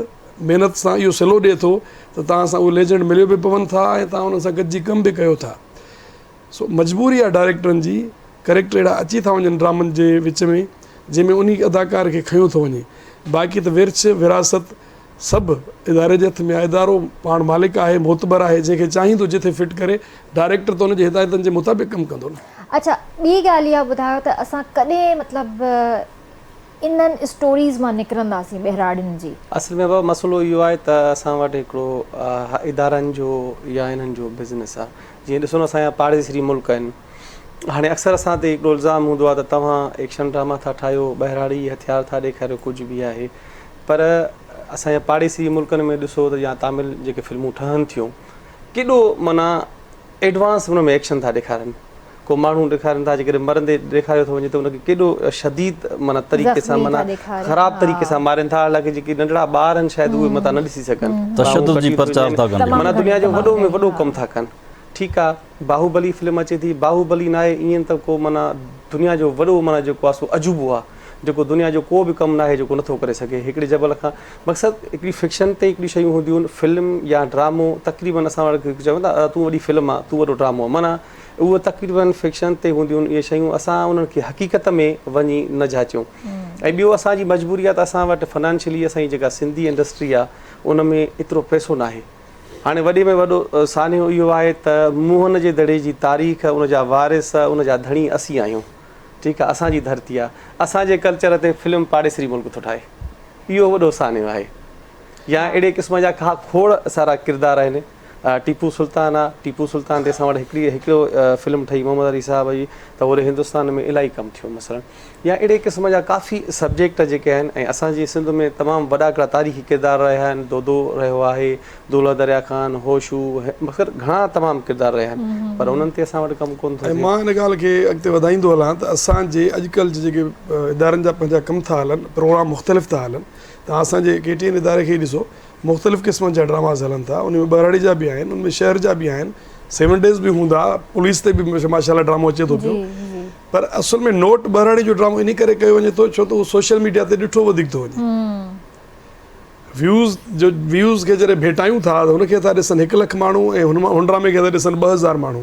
محنت سان اهو صلو ڏئي ٿو ته توهان سان اهي ليجنڊ مليو به پون ٿا ۽ توهان انهن سان گڏجي ڪم به ڪيو ٿا سو مجبوري آهي ڊائريڪٽرن جي ڪريڪٽر اهڙا اچي ٿا وڃن ڊرامن جي وچ ۾ جنهن ۾ انهي اداڪار کي کنيو ٿو وڃي باقي ته ورڇ وراثت سڀ اداري جي هٿ ۾ آهي، ادارو پاڻ مالڪ آهي، معتبر آهي، جنهن کي چاهيندو جتي فٽ ڪري، ڊائريڪٽر ته ان جي هدايتن جي مطابق ڪم ڪندو نه. اڇا ٻي ڳالهه اها ٻڌايو ته اسان ڪڏهن مطلب انهن اسٽوريز مان نڪرنداسين ٻهراڙين جي. اصل ۾ بابا مسئلو اهو آهي ته اسان وٽ هڪڙو ادارن جو يا انهن جو بزنس آهي جيئن ڏسو نه اسان جا پاڙيسري ملڪ آهن هاڻي اڪثر اسان تي هڪڙو الزام هوندو آهي ته توهان ايڪشن ڊراما ٿا ٺاهيو ٻهراڙي هٿيار ٿا ڏيکاريو ڪجهه به آهي پر اسان جي پاڙيسري ملڪن ۾ ڏسو ته يا تامل جيڪي فلمون ٺهن ٿيون ڪيڏو معنيٰ ايڊوانس ان ۾ ايڪشن ٿا ڏيکارن ڪو ماڻهو ڏيکارن ٿا جيڪڏهن مرندي ڏيکاريو ٿو وڃي ته ان کي ڪيڏو شديد معنيٰ طريقي سان معنيٰ خراب طريقي سان مارين ٿا حالانڪه جيڪي ننڍڙا ٻار آهن شايد اهي متان نه ڏسي سگهن تشدد جي پرچار ٿا ڪن معنيٰ دنيا جو وڏو ۾ وڏو ڪم ٿا ڪن ٺيڪ آ باهوبلي فلم اچي ٿي باهوبلي ناهي ايئن ته ڪو معنيٰ دنيا جو وڏو معنيٰ جيڪو آ سو عجوبو آ جيڪو دنيا جو ڪو به ڪم ناهي جيڪو نٿو ڪري سگهي هڪڙي جبل کان مقصد هڪڙي فڪشن تي هڪڙي شيون هونديون آهن فلم يا ڊرامو تقريبن اسان وٽ چون ٿا تون وڏي فلم آ تون وڏو ڊرامو آ معنيٰ اهو تقريبن فڪشن تي هونديون آهن اهي شيون اسان انهن کي حقيقت ۾ وڃي نه جاچيون ۽ ٻيو اسان جي مجبوري آ ته اسان وٽ فنانشلي اسان جي جيڪا سنڌي انڊسٽري آ ان ۾ ايترو پئسو ناهي. هاڻي وڏي ۾ وڏو سانحو اهو آهي ته موهن جي دڙي جي تاريخ، ان جا وارث، ان جا ڌڻي اسين آهيون. ٺيڪ آهي، اسان جي ڌرتي آهي. اسان جي ڪلچر تي فلم پاڙيسري ملڪ ٿو ٺاهي. اهو وڏو سانحو آهي. يا اهڙي قسم جا ڪا کوڙ سارا ڪردار آهن. ٽيپو سلطان آهي، ٽيپو سلطان تي اسان وٽ هڪڙي هڪڙو فلم ٺهي محمد علي صاحب جي ته هوڏي هندستان ۾ الاهي ڪم ٿيو مثلاً. يا اهڙي قسم جا ڪافي سبجيڪٽ جيڪي آهن ۽ اسان جي سنڌ ۾ تمام وڏا هڪڙا تاريخي ڪردار رهيا آهن دودو رهيو آهي دولهه دريا خان هوشو مگر گهڻا تمام ڪردار رهيا آهن پر انهن تي اسان وٽ ڪم ڪونه ٿو ۽ ٿئي. مان ان ڳالهه کي اڳتي وڌائيندو هلان ته اسان جي اڄڪلهه جي جيڪي ادارن جا پنهنجا ڪم ٿا هلن پروگرام مختلف ٿا هلن توهان اسان جي ڪي ٽي اين اداري کي ئي ڏسو مختلف قسمن جا ڊراماز هلن ٿا ان ۾ ٻهراڙي جا به آهن ان ۾ شهر جا به آهن سيون ڊيز به هوندا پوليس تي به ماشاء الله ڊرامو اچي ٿو پيو پر اصل ۾ نوٽ ٻهراڙي جو ڊرامو انهي ڪري ڪيو وڃي ٿو ڇو ته اهو سوشل ميڊيا تي ڏٺو وڌيڪ ٿو وڃي. ويوز جو ويوز کي جڏهن ڀيٽايون ٿا ته هن کي ٿا ڏسن هڪ لک ماڻهو ۽ هن هن ڊرامي کي ٿا ڏسن 2000 ماڻهو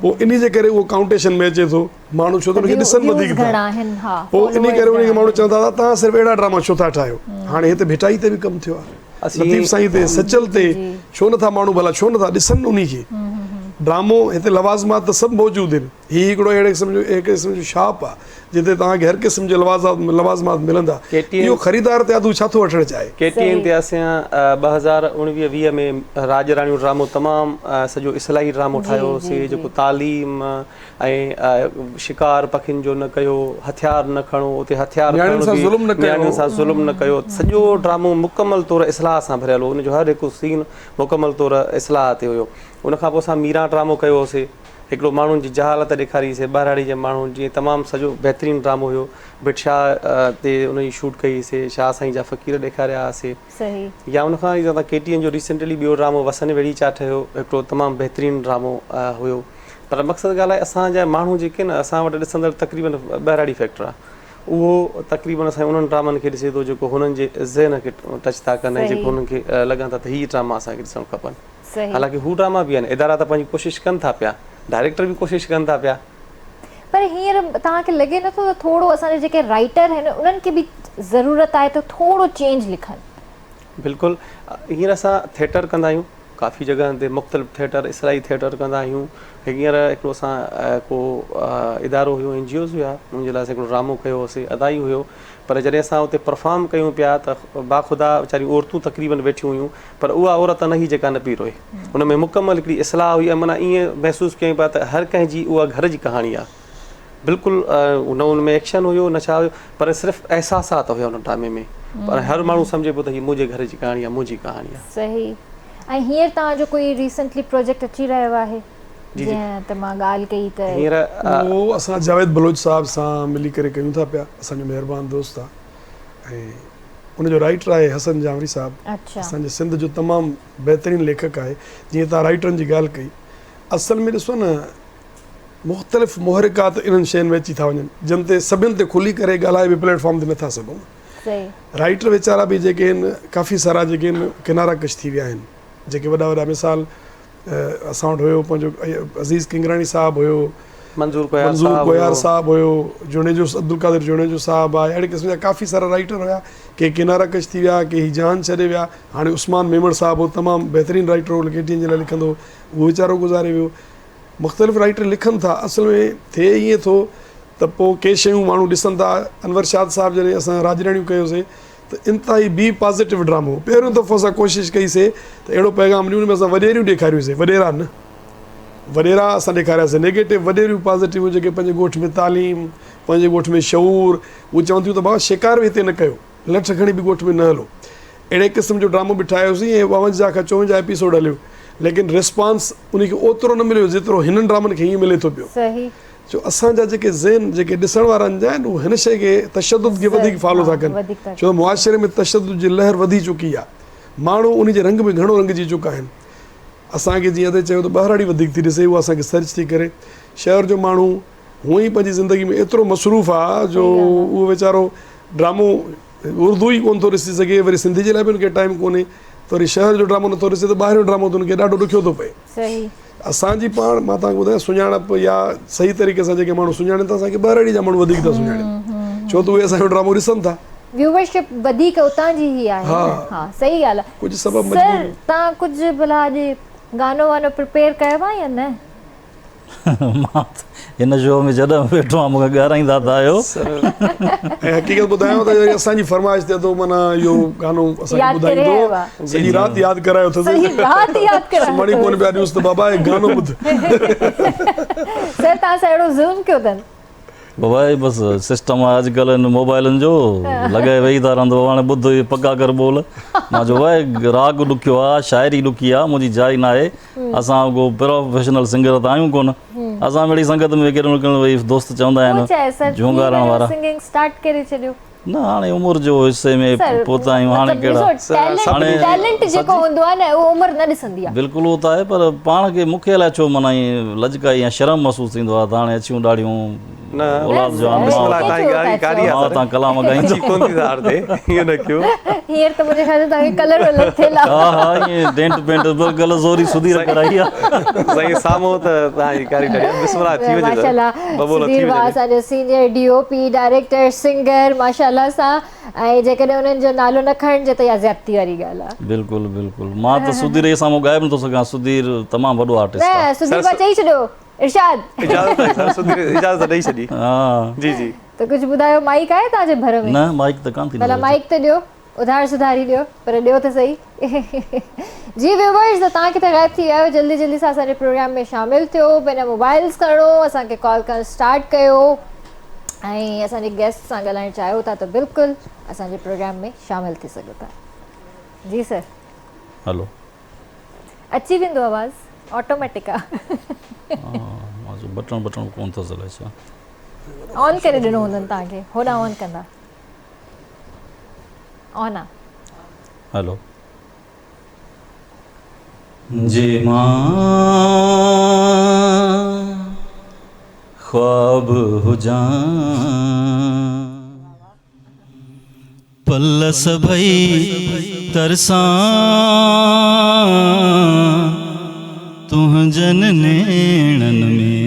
پوء انهي جي ڪري اهو ڪائونٽيشن ۾ اچي ٿو ماڻهو ڇو ته ان کي ڏسن وڌيڪ ٿا پوء انهي ڪري انهي کي ماڻهو چون ٿا توهان صرف اهڙا ڊراما ڇو ٿا ٺاهيو هاڻي هتي ڀٽائي تي به ڪم ٿيو آهي لطيف سائين تي سچل تي ڇو نٿا ماڻهو ڀلا ڇو نٿا ڏسن انهي کي ڊرامو هتي لوازمات ته سڀ موجود آهن هي هڪڙو اهڙي قسم جو اهڙي قسم جو شاپ آ جتي توهان کي هر قسم جي لوازمات ملندا. اهو خريدار تي آڌو ڇا ٿو وٺڻ چاهي؟ ڪي ٽي اين تي اسين 2019 20 ۾ راڄ راڻيون ڊرامو تمام سڄو اصلاحي ڊرامو ٺاهيو هوسي جيڪو تعليم ۽ شڪار پکين جو نه ڪيو هٿيار نه کڻو اتي هٿيار نياڻين سان ظلم نه ڪيو نياڻين سان ظلم نه ڪيو سڄو ڊرامو مڪمل طور اصلاح سان ڀريل هو ان جو هر هڪ سين مڪمل طور اصلاح تي هيو ان کان پوء اسان ميران ڊرامو ڪيو هوسي هڪڙو ماڻهن جي جهالت ڏيکاري سي ٻهراڙي جي ماڻهن جي تمام سڄو بهترين ڊرامو هيو ڀٽ شاهه تي ان جي شوٽ ڪئي سي شاهه سائين جا فقير ڏيکاريا ها سي يا ان کان زياده ڪي ٽي اين جو ريسنٽلي ٻيو ڊرامو وسن ويڙهي چا ٺهيو هڪڙو تمام بهترين ڊرامو هيو پر مقصد ڳالهه آهي اسان جا ماڻهو جيڪي نه اسان وٽ ڏسندڙ تقريبن ٻهراڙي فيڪٽر آهي اهو تقريبن اسان انهن ڊرامن کي ڏسي ٿو جيڪو هنن جي ذهن کي ٽچ ٿا ڪن ۽ جيڪو هنن کي لڳن ٿا ته هي ڊراما اسان کي ڏسڻ کپن حالانڪه هو ڊراما به آهن ادارا ته پنهنجي ڪوشش ڪن ٿا پيا ڊائريڪٽر به ڪوشش ڪن ٿا پيا. پر هينئر توهان کي لڳي نٿو ته ٿورو اسان جا جيڪي رائيٽر آهن انهن کي به ضرورت آهي ته ٿورو چينج لکن. بلڪل هينئر اسان ٿيٽر ڪندا آهيون ڪافي جڳهن تي مختلف ٿيٽر اصلاحي ٿيٽر ڪندا آهيون هينئر هڪڙو اسان ڪو ادارو هيو اين جي اوز هيا ان جي لاء اسان هڪڙو ڊرامو ڪيو هوسي ادائي هيو پر جڏهن اسان اتي پرفارم ڪيون پيا ته باخدا ويچاريون عورتون تقريبن ويٺيون هيون پر اها عورت نه هئي جيڪا نه پئي روئي. ان ۾ مڪمل هڪڙي اصلاح هئي ۽ معنيٰ ائين محسوس ڪيائين پيا ته هر ڪنهن جي اها گهر جي ڪهاڻي آهي. بلڪل نه ان ۾ ايڪشن هيو نه ڇا هيو پر صرف احساسات هيا ان ڊرامي ۾ پر هر ماڻهو سمجهي پيو ته هي منهنجي گهر جي ڪهاڻي آهي منهنجي ڪهاڻي آهي. صحيح ۽ هينئر توهان جو ڪوئي ريسنٽلي پروجيڪٽ اچي رهيو آهي جيئن ته مان ڳالهه ڪئي ته. هينئر اهو اسان جاويد بلوچ صاحب سان ملي ڪري ڪيون ٿا پيا اسان جو مهربان دوست آهي ۽ ان جو رائيٽر آهي حسن جانوري صاحب اسان جي سنڌ جو تمام بهترين ليکڪ آهي جيئن توهان رائيٽرن جي ڳالهه ڪئي اصل ۾ ڏسو نه مختلف محرڪات انهن شين ۾ اچي ٿا وڃن جن تي سڀن تي کلي ڪري ڳالهائي به پليٽ فارم تي نٿا سگهون رائيٽر ويچارا به جيڪي آهن ڪافي سارا جيڪي آهن ڪنارا ڪش ٿي ويا آهن جيڪي وڏا وڏا مثال اسان وٽ هيو پنهنجو عزيز ڪنگراڻي صاحب هيو، منظور ڪوهيار صاحب هيو، جوڻيجو عبدالقادر جوڻيجو صاحب آهي، اهڙي قسم جا ڪافي سارا رائيٽر هيا، ڪي ڪنارا ڪش ٿي ويا، ڪي هي جهان ڇڏي ويا، هاڻي عثمان ميمڻ صاحب هو تمام بهترين رائيٽر هو ڪي ٽي اين جي لاء لکندو هو، اهو ويچارو گذاري ويو. مختلف رائيٽر لکن ٿا، اصل ۾ ٿئي ائين ٿو ته پوء ڪي شيون ماڻهو ڏسن ٿا، انور شاد صاحب جڏهن اسان راڄ راڻيون ڪيوسي ته انتهائي بي پازيٽو ڊرامو هو. پهريون دفعو اسان ڪوشش ڪئي سي ته اهڙو پيغام ڏيون ان ۾ اسان وڏيريون ڏيکاريون سي وڏيرا نه وڏيرا اسان ڏيکاريا سي نيگيٽو وڏيريون پازيٽو جيڪي پنهنجي ڳوٺ ۾ تعليم پنهنجي ڳوٺ ۾ شعور هو چون ٿيون ته بابا شڪار به هتي نه ڪيو لٺ کڻي به ڳوٺ ۾ نه هلو اهڙي قسم جو ڊرامو به ٺاهيوسين ۽ 52 کان 54 ايپيسوڊ هليو ليڪن ريسپانس ان کي اوترو نه مليو جيترو هنن ڊرامن کي هيئن ملي ٿو پيو صحيح جو اسان جا جيڪي ذهن جيڪي ڏسڻ وارن جا آهن اهي هن شيء کي تشدد کي وڌيڪ فالو ٿا ڪن ڇو ته معاشري ۾ تشدد جي لهر وڌي چڪي آهي ماڻهو ان جي رنگ ۾ گهڻو رنگجي چڪا آهن اسان کي جيئن ادي چيو ته ٻهراڙي وڌيڪ ٿي ڏسي اها اسان کي سرچ ٿي ڪري شهر جو ماڻهو هونئن ئي پنهنجي زندگي ۾ ايترو مصروف آهي جو اهو ويچارو ڊرامو اردو ئي ڪونه ٿو ڏسي سگهي وري سنڌي جي لاء به ان کي ٽائيم ڪونهي ته وري شهر جو ڊرامو نٿو ڏسي ته ٻاهريون ڊرامو ته ان کي ڏاڍو ڏکيو ٿو پئي. اسان جي پاڻ مان توهان کي ٻڌايان سڃاڻپ يا صحيح طريقي سان جيڪي ماڻهو سڃاڻين ٿا اسان کي ٻهراڙي جا ماڻهو وڌيڪ ٿا سڃاڻين ڇو ته اهي اسان جو ڊرامو ڏسن ٿا. ويوئرشپ وڌيڪ اتان جي ئي آهي نه. ها صحيح ڳالهه آهي. ڪجهه سبب سر مجبوريون. توهان ڪجهه ڀلا اڄ گانو وانو پريپيئر ڪيو آهي يا نه؟ مان ته هن شو ۾ جڏهن به ويٺو آهيان مون کي ڳارائيندا ته آهيو. ۽ حقيقت ٻڌايانو ته وري اسان جي فرمائش تي ادو معنيٰ اهو گانو اسان کي ياد ڪري ٻڌائيندو آيو آهي. سڄي رات ياد ڪرايو اٿس. سڄي رات ياد ڪرايو سمهڻ ئي ڪونه پيا ڏيونس ته بابا هي گانو ٻڌ. سر توهان سان اهڙو ظلم ڪيو اٿن. بابا هي بس سسٽم آهي اڄڪلهه هن موبائلن جو لڳائي ويهي ٿا رهن ته بابا هاڻي ٻڌ اهي پڪا ڪر ٻول مان چيو بابا هي راڳ ڏکيو آهي شاعري ڏکي آهي منهنجي جاء ناهي اسان ڪو پروفيشنل سنگر ته آهيون ڪونه اسان مڙئي سنگت ۾ ڪيڏي مهل ڪيڏي مهل ويهي دوست چوندا آهن جهونگارڻ وارا سنگنگ اسٽارٽ ڪري ڇڏيو. نه هاڻي عمر جو حصي ۾ پهتا آهيون هاڻي ڪهڙا هاڻي ٽيلنٽ جيڪو هوندو آهي نه اهو عمر نه ڏسندي آهي. بلڪل اهو ته آهي پر پاڻ کي مون کي الائي ڇو معنيٰ ائين لڄڪائي يا شرم محسوس ٿيندو آهي ته هاڻي اڇيون ڏاڙهيون اولاد جو آهن مان اتان ڪلام ڳائيندو هينئر ته منهنجي خيال ۾ توهان کي ڪلر ولر ٿيل آهي. ها ها ائين ڊينٽ پينٽ بلڪل زوري سڌير ڪرائي آهي. سائين سامهون ته توهان جي ڪاري ڏاڙهي آهي بسم الله ٿي وڃي ماشاءالله سڌير ڀاء اسان جو senior D O P director singer ماشاءالله سان ۽ جيڪڏهن انهن جو نالو نه کڻجي ته اها زيادتي واري ڳالهه آهي. بلڪل بلڪل مان ته سڌير جي سامهون ڳائي به نٿو سگهان سڌير تمام وڏو آرٽسٽ آهي. نه سڌير ڀاء چئي ڇڏيو ارشاد. اجازت آهي سر سڌير اجازت ڏئي ڇڏي جي جي. ته ڪجهه ٻڌايو مائيڪ آهي توهان جي ڀر ۾؟ نه مائيڪ ته ڪانه ٿي ڀلا مائيڪ ته ڏيو اڌار سڌاري ڏيو پر ڏيو ته سهي جي ويوئرز ته توهان ڪٿي غائب ٿي ويا آهيو جلدي جلدي سان اسان جي پروگرام ۾ شامل ٿيو پنهنجا موبائلز کڻو اسان کي ڪال ڪرڻ اسٽارٽ ڪيو ۽ اسان جي گيسٽ سان ڳالهائڻ چاهيو ٿا ته بلڪل اسان جي پروگرام ۾ شامل ٿي سگهو ٿا جي سر هلو اچي ويندو آواز آٽوميٽڪ آ مان چيو بٽڻ بٽڻ ڪون اٿس الائي ڇا آن ڪري ڏنو هوندن توهان کي هوڏانهن آن ڪندا آن آ. هلو. جي مان خواب هجان. پل سڀئي ترسان تنهنجن نيڻن ۾.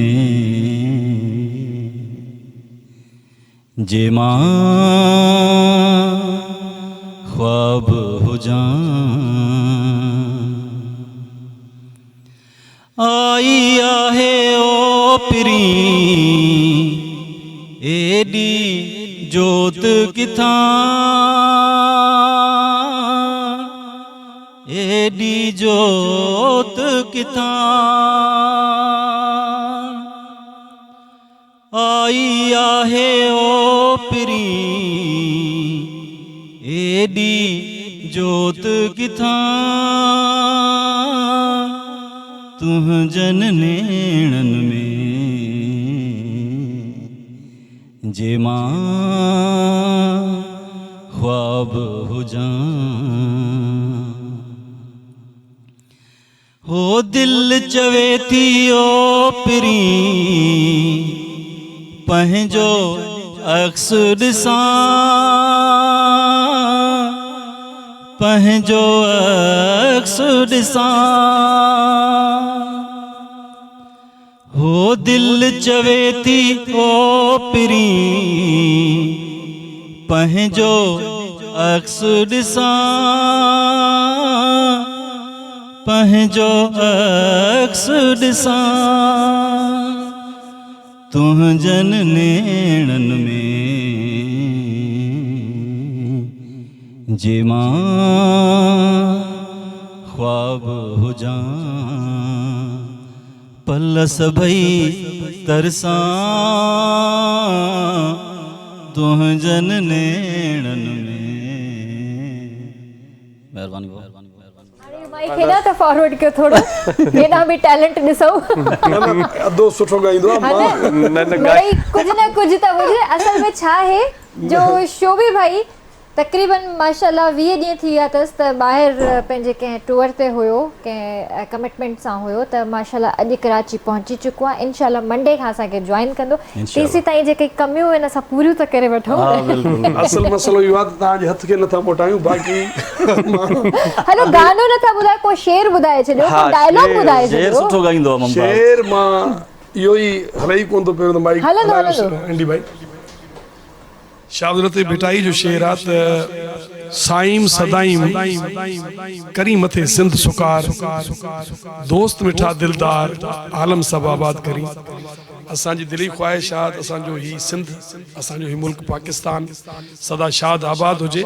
جي مان خواب هجان. آئي آهي او پرين ايڏي جوت ڪٿان ايڏي جوت ڪٿان. آئي آهي او پرين ايڏي جوت ڪٿان تنهنجن نيڻن ۾ جي مان خواب هجان. هو دل چوي ٿي او پرين پنهنجو عڪس ڏسان پنهنجو عڪس ڏسان هو دل چوي ٿي او پرين پنهنجو عڪس ڏسان پنهنجو عڪس ڏسان تنهنجن نيڻن ۾ جي مان خواب هجان پل سڀئي ترسان تنهنجن نيڻن ۾. مهرباني ڀاء. هاڻي مائيڪ هيڏانهن ته فارورڊ ڪيو ٿورو هيڏانهن به ٽيلنٽ ڏسون. نه نه ادو سٺو ڳائيندو آ مان نه نه مڙئي ڪجهه نه ڪجهه ته هجي اصل ۾ ڇا آهي جو شوبي ڀائي تقريبن ماشاء الله 20 ڏينهن ٿي ويا اٿس ته ٻاهر پنهنجي ڪنهن ٽوئر تي هيو ڪنهن ڪمٽمينٽ سان هيو ته ماشاء الله اڄ ڪراچي پهچي چڪو آهي انشاء الله منڊي کان اسان کي جوائن ڪندو تيسين تائين جيڪي ڪميون آهن اسان پوريون ته ڪري وٺون ها بلڪل. اصل مسئلو اهو آهي ته توهان جي هٿ کي نٿا موٽايون باقي هلو گانو نٿا ٻڌايو ڪو شعر ٻڌائي ڇڏيو ڪو ڊائلاگ ٻڌائي شعر ڇڏيو. سٺو ڳائيندو آهي ممتاز. شعر مان اهو ئي هلي ئي ڪونه ٿو پيو ته مائيڪ هلندو هلايو هلندو. اينڊي ڀائي. شاهه عبداللطيف ڀٽائي جو شعر آ ته سائيم سدائيم ڪرين مٿي سنڌ سڪار دوست مٺا دلدار عالم سڀ آباد ڪرين. اسان جي دلي خواهش آ ته اسان جو هي سنڌ اسان جو هي ملڪ پاڪستان سدا شاد آباد هجي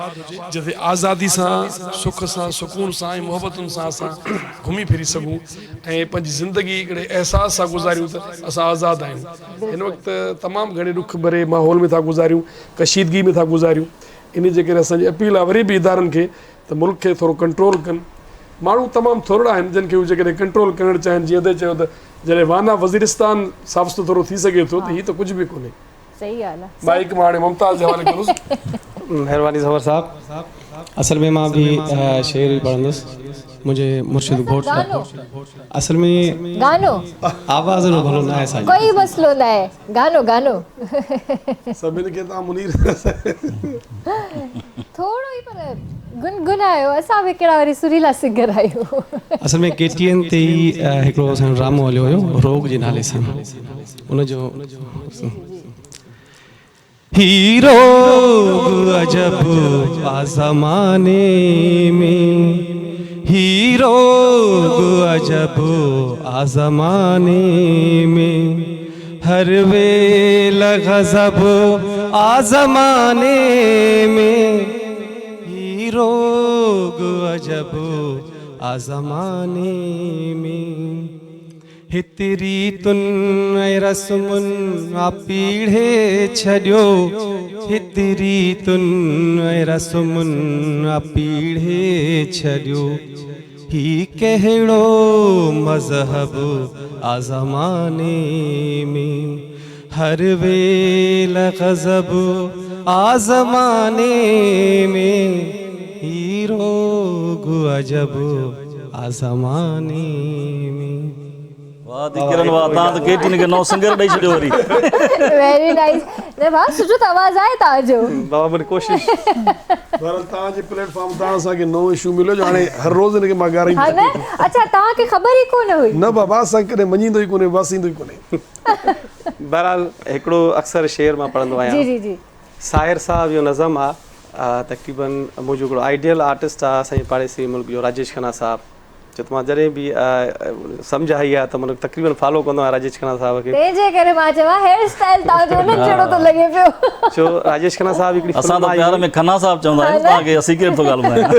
جتي آزادي سان سک سان سڪون سان ۽ محبتن سان اسان گهمي ڦري سگهون ۽ پنهنجي زندگي هڪڙي احساس سان گذاريون ته اسان آزاد آهيون هن وقت تمام گهڻي ڏک ڀري ماحول ۾ ٿا گذاريون ڪشيدگي ۾ ٿا گذاريون انهي جي ڪري اسان جي اپيل آهي وري به ادارن کي ته ملڪ کي ٿورو ڪنٽرول ڪن ماڻهو تمام ٿورڙا آهن جن کي هو جيڪڏهن ڪنٽرول ڪرڻ چاهين جيئن ادي چيو ته جڏهن وانا وزيرستان صاف سٿرو ٿي سگهي ٿو ته هي ته ڪجهه به ڪونهي. صحيح ڳالهه آ. مائيڪ مان هاڻي ممتاز جي حوالي ڪندس. مهرباني ظفر صاحب اصل ۾ مان به شعر ئي پڙهندس منهنجي مرشد گهوٽ اصل ۾ گانو آواز ايڏو ڀلو ناهي سائين. ڪوئي مسئلو ناهي گانو گانو. سڀن کي تان منير ٿورو ئي پر گنگنايو اسان به ڪهڙا وري سريلا سنگر آهيون. اصل ۾ ڪي ٽي اين تي ئي هڪڙو اسان جو ڊرامو هليو هيو روڳ جي نالي سان ان جو هي روڳ عجب آ زماني ۾ هي روڳ عجب آ زماني ۾ هر ويل غضب آ زماني ۾ هي روڳ عجب آ زماني ۾. هت ريتن ۽ رسمن آ پيڙهي ڇڏيو هت ريتن ۽ رسمن آ پيڙهي ڇڏيو هي ڪهڙو مذهب آ زماني ۾ هر ويل غضب آ زماني ۾ هي روڳ عجب آ زماني ۾. واه the ڪرن واه تان ته ڪي ٽي ان کي نئون سنگر ڏئي ڇڏيو وري. ويري نائيس نه ڀاء سٺو ته آواز آهي توهان جو. بابا منهنجي ڪوشش. بهرحال توهان جي پليٽ فارم تان اسان کي نئون اشو مليو جو هاڻي هر روز هن کي مان ڳارائيندس. ها نه اڇا توهان کي خبر ئي ڪونه هئي. نه بابا اسان کي ڪڏهن مڃيندو ئي ڪونهي واسيندو ئي ڪونهي. بهرحال هڪڙو اڪثر شعر مان پڙهندو آهيان. جي جي جي. ساحر صاحب جو نظم آ تقريبن منهنجو هڪڙو آئيڊيل آرٽسٽ آ اسان جي پاڙيسري ملڪ جو راجيش کنا صاحب ڇو ته مان جڏهن به سمجهه آئي آ ته مان تقريبن فالو ڪندو آهيان راجيش کنا صاحب کي. تنهن جي ڪري مان چوان هيئر اسٽائيل توهان جو انهن جهڙو ٿو لڳي پيو. ڇو راجيش کنا صاحب هڪڙي اسان فلم ته آئي پيار هئي. ۾ کنا صاحب چوندا آهيون توهان کي سيڪريٽ ٿو ڳالهه ٻڌايان.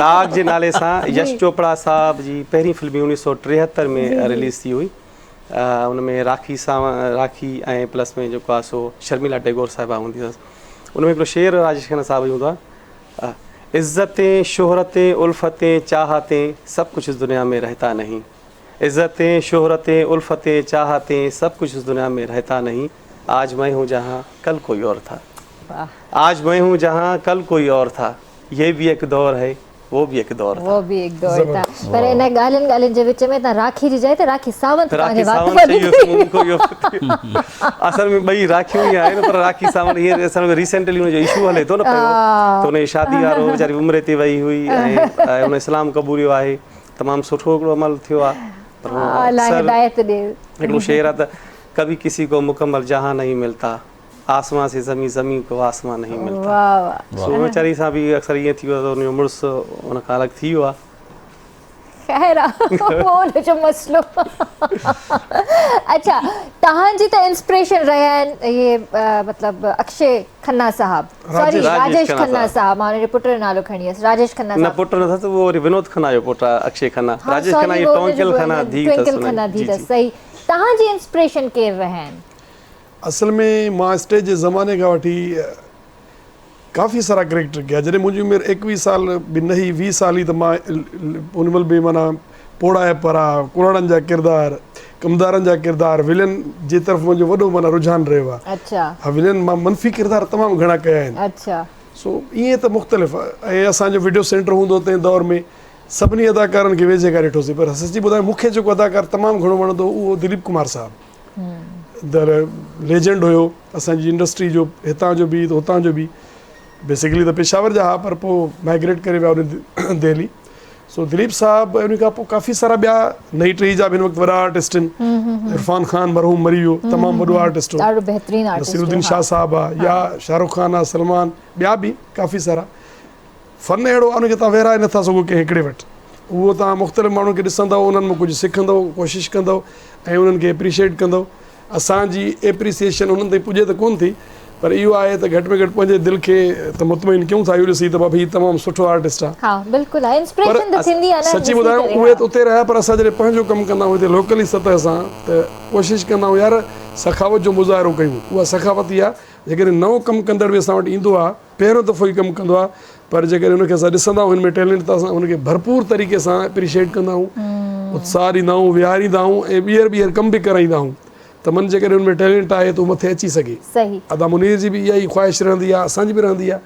داغ جي نالي سان يش چوپڙا صاحب جي پهرين فلم 1973 ۾ رليز ٿي هئي. ان ۾ راکي ساون راکي ۽ پلس ۾ جيڪو آهي سو شرميلا ٽيگور صاحبه هوندي اٿس ان ۾ هڪڙو شعر راجيش کنا صاحب جو هوندو آهي عزتين شهرتين الفتين چاهتين سب ڪجھ اس دنيا ۾ رهتا نهين عزتين شهرتين الفتين چاهتين سب ڪجھ اس دنيا ۾ رهتا نهين آج مين هون جهان ڪل ڪوئي اور ٿا آج مين هون جهان ڪل ڪوئي اور ٿا يه ڀي ايڪ دور هي وو به هڪ دور ٿا. وو به هڪ دور ٿا. پر ان ڳالهين ڳالهين جي وچ ۾ تان راکي جي جاء تي راکي ساونت توهان جي وات مان نڪري ويو. اصل ۾ ٻئي راکيون ئي آهن پر راکي ساونت هينئر اصل ۾ ريسينٽلي ان جو اشو هلي ٿو نه پيو ته ان جي شادي وارو ويچاري عمري تي وئي هئي ۽ ان اسلام قبوليو آهي تمام سٺو هڪڙو عمل ٿيو آهي پر الله هدايت ڏي. هڪڙو شعر آهي ته ڪڀي ڪسي ڪو مڪمل جهان نهين ملتا. آسمان سي زمين زمين ڪو آسمان نهين ملتا. واه واه. سو ويچاري سان به اڪثر ائين ٿي ويو ته ان جو مڙس ان کان الڳ ٿي ويو آهي. خير آ اهو ان جو مسئلو. اڇا توهان جي ته انسپريشن رهيا آهن اهي مطلب اڪشي کنا صاحب سوري راجيش کنا صاحب مان ان جي پٽ جو نالو کڻي ويس راجيش کنا صاحب نه پٽ نه اٿس اهو وري ونود کنا جو پٽ آهي اڪشي کنا راجيش کنا هي ٽونڪل کنا ڌيء اٿس ٽوئنڪل کنا ڌيء اٿس صحيح توهان جي انسپريشن ڪير رهيا آهن؟ اصل ۾ مان اسٽيج جي زماني کان وٺي ڪافي سارا ڪريڪٽر ڪيا جڏهن منهنجي عمر ايڪويهه سال به نه هئي ويهه سال هئي ته مان ان مهل به معنيٰ پوڙها ۽ پرا ڪراڙن جا ڪردار ڪمدارن جا ڪردار ولين جي طرف منهنجو وڏو معنيٰ رجحان رهيو آهي ها ولين مان منفي ڪردار تمام گهڻا ڪيا آهن سو ائين ته مختلف ۽ اسان جو وڊيو سينٽر هوندو هو تنهن دور ۾ سڀني اداڪارن کي ويجهي کان ڏٺوسين پر سچي ٻڌايان مون کي جيڪو اداڪار تمام گهڻو وڻندو هو اهو دليپ ڪمار صاحب در ليجنڊ هيو اسان جي انڊسٽري جو هتان جو به هتان جو به بيسڪلي ته پشاور جا ها پر پوء مائگريٽ ڪري ويا دهلي. سو دليپ صاحب ۽ ان کان پوء ڪافي سارا ٻيا نئين ٽهي جا به هن وقت وڏا آرٽسٽ آهن. عرفان خان مرحوم مري ويو تمام وڏو آرٽسٽ هو. ڏاڍو بهترين آرٽسٽ نصير الدين شاهه صاحب آ يا شاهه رخ خان آ سلمان ٻيا به ڪافي سارا. فن اهڙو آ ان کي توهان ويهرائي نٿا سگهو ڪنهن هڪڙي وٽ. اهو توهان مختلف ماڻهن کي ڏسندؤ انهن مان ڪجهه سکندؤ ڪوشش ڪندؤ ۽ انهن کي اپريشيٽ ڪندؤ. اسان جي ايپريسيئيشن انهن تائين پڄي ته ڪونه ٿي پر اهو آهي ته گهٽ ۾ گهٽ پنهنجي دل کي ته مطمئن ڪيون ٿا اهو ڏسي ته بابا هي تمام سٺو آرٽسٽ آهي. ها بلڪل آهي انسپريشن ته ٿيندي آهي نه سچي ٻڌايان اهي ته اتي رهيا پر اسان جڏهن پنهنجو ڪم ڪندا آهيون هتي لوڪلي سطح سان ته ڪوشش ڪندا آهيون يار سخاوت جو مظاهرو ڪيون اها سخاوت ئي آهي جيڪڏهن نئون ڪم ڪندڙ به اسان وٽ ايندو آهي پهريون دفعو ئي ڪم ڪندو آهي پر جيڪڏهن ان کي اسان ڏسندا آهيون هن ۾ ٽيلنٽ ته اسان ان کي ڀرپور طريقي سان اپريشيٽ ڪندا آهيون اتساهه ڏيندا آهيون ويهاريندا آهيون ۽ ٻيهر ٻيهر ڪم به ڪرائيندا آهيون ته من جيڪڏهن ان ۾ ٽيلنٽ آهي ته هو مٿي اچي سگهي. ادا منير جي به اها ئي خواهش رهندي آهي اسان جي به رهندي آهي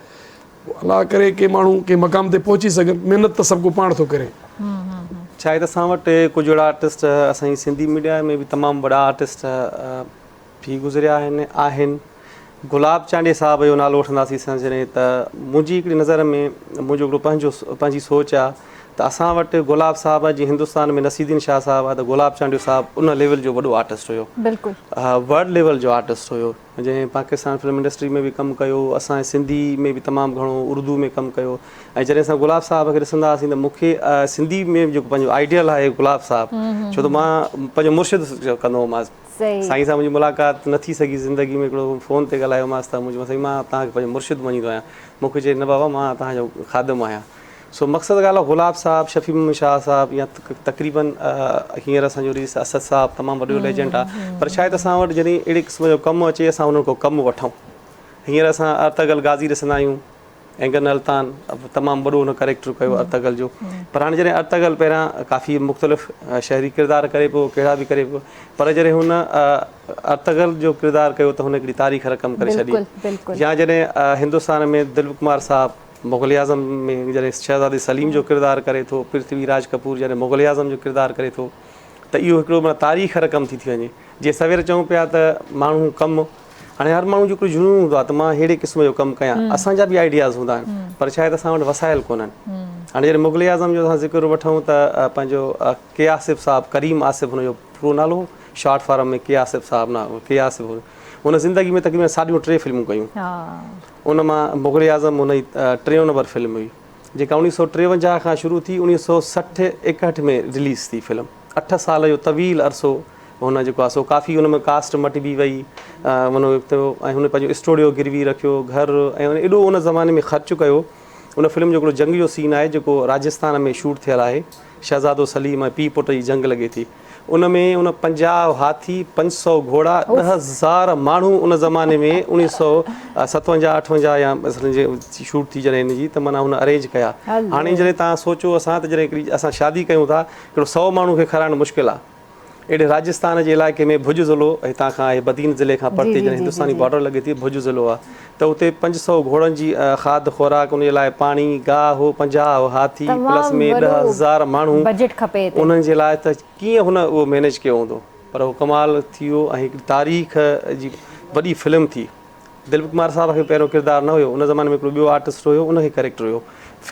پوء الله ڪري ڪي ماڻهو ڪنهن مقام تي پهچي سگهن محنت ته سڀ ڪو پاڻ ٿو ڪري. ڇا آهي ته اسان وٽ ڪجهه اهڙا آرٽسٽ اسان جي سنڌي ميڊيا ۾ به تمام وڏا آرٽسٽ ٿي گذريا آهن آهن. گلاب چانڊيي صاحب جو نالو وٺنداسين اسان جڏهن ته منهنجي هڪڙي نظر ۾ منهنجو هڪڙو پنهنجو پنهنجي سوچ آ ته اسان وٽ گلاب صاحب جي هندستان ۾ نصير الدين شاهه صاحب آ ته گلاب چانڊيو صاحب ان ليول جو وڏو آرٽسٽ هيو بلڪل ورلڊ ليول جو آرٽسٽ هيو جنهن پاڪستان فلم انڊسٽري ۾ به ڪم ڪيو اسان سنڌي ۾ به تمام گهڻو اردو ۾ ڪم ڪيو ۽ جڏهن اسان گلاب صاحب کي ڏسندا هئاسين ته مون کي سنڌي ۾ جيڪو پنهنجو آئيڊيل آهي گلاب صاحب ڇو ته مان پنهنجو مرشد ڪندو هومانس سائين سان منهنجي ملاقات نه ٿي سگهي زندگي ۾ هڪڙو فون تي ڳالهايومانس ته مون چيو سائين مان توهان کي پنهنجو مرشد مڃيندو آهيان مون کي چئي نه بابا مان توهان جو خادم آهيان سو مقصد ڳالهه گلاب صاحب شفيع محمد شاهه صاحب يا تقريبن هينئر اسان جو رئيس اسد صاحب تمام وڏو ليجنڊ آهي پر شايد اسان وٽ جڏهن اهڙي قسم جو ڪم اچي اسان انهن کان ڪم وٺون هينئر اسان ارطغرل غازي ڏسندا آهيون اينگن التان تمام وڏو هن ڪريڪٽر ڪيو ارطغرل جو پر هاڻي جڏهن ارطغرل پهريان ڪافي مختلف شهري ڪردار ڪري پيو ڪهڙا به ڪري پيو پر جڏهن هن ارطغرل جو ڪردار ڪيو ته هن هڪڙي تاريخ رقم ڪري ڇڏي يا جڏهن هندستان ۾ دليپ ڪمار صاحب مغل اعظم ۾ جڏهن شهزادي سليم جو ڪردار ڪري ٿو پرٿوي راج ڪپور جڏهن مغل اعظم جو ڪردار ڪري ٿو ته اهو هڪڙو معنيٰ تاريخ رقم ٿي ٿي وڃي جيئن سوير چئون پيا ته ماڻهو ڪم هاڻي هر ماڻهو جو هڪڙو جنون هوندو آهي ته مان ههڙي قسم جو ڪم ڪيان اسان جا به آئيڊياز هوندا آهن پر شايد اسان وٽ وسائل ڪونهن هاڻي جڏهن مغل اعظم جو اسان ذڪر وٺون ته پنهنجو ڪي آصف صاحب ڪريم آصف هن جو پورو نالو هو شارٽ فارم ۾ ڪي آصف صاحب نه ڪي آصف هو هن زندگي ۾ تقريبن ساڍيون ٽي فلمون ڪيون ان مان مغل اعظم هن جي ٽيون نمبر فلم هئي جيڪا اوڻيهه سو ٽيونجاهه کان شروع ٿي اوڻيهه سو سٺ ايڪهٺ ۾ رليز ٿي فلم اٺ سال جو طويل عرصو هن جيڪو آهي سو ڪافي ان ۾ ڪاسٽ مٽبي وئي ان وقت ۽ هن پنهنجو اسٽوڊيو گروي رکيو گهر ۽ هن ايڏو ان زماني ۾ خرچ ڪيو ان فلم جو هڪڙو جنگ جو سين آهي جيڪو راجستان ۾ شوٽ ٿيل آهي شهزادو سليم ۽ پيء پٽ جي جنگ لڳي ٿي ان ۾ ان 50 هاٿي 500 گهوڙا 10000 ماڻهو ان زماني ۾ 1957 58 يا مثلا جي شوٽ ٿي جڏهن هن جي ته معنيٰ هن ارينج ڪيا هاڻي جڏهن تان سوچو اسان ته جڏهن هڪڙي اسان شادي ڪيون ٿا هڪڙو سئو ماڻهو کي کارائڻ مشڪل آهي اهڙي راجستان جي علائقي ۾ ڀڄ ضلعو هتان کان آهي بدين ضلعي کان پرتي جڏهن هندستاني بارڊر لڳي ٿي ڀڄ ضلعو آهي ته اتي 500 گهوڙن جي کاڌ خوراڪ ان جي لاء پاڻي گاهه 50 هاٿي پلس ۾ 10000 ماڻهو انهن جي لاء ته ڪيئن هن اهو مينيج ڪيو هوندو پر اهو ڪمال ٿي ويو ۽ هڪڙي تاريخ جي وڏي فلم ٿي دليپ ڪمار صاحب کي پهريون ڪردار نه هيو ان زماني ۾ هڪڙو ٻيو آرٽسٽ هيو ان کي ڪريڪٽر هيو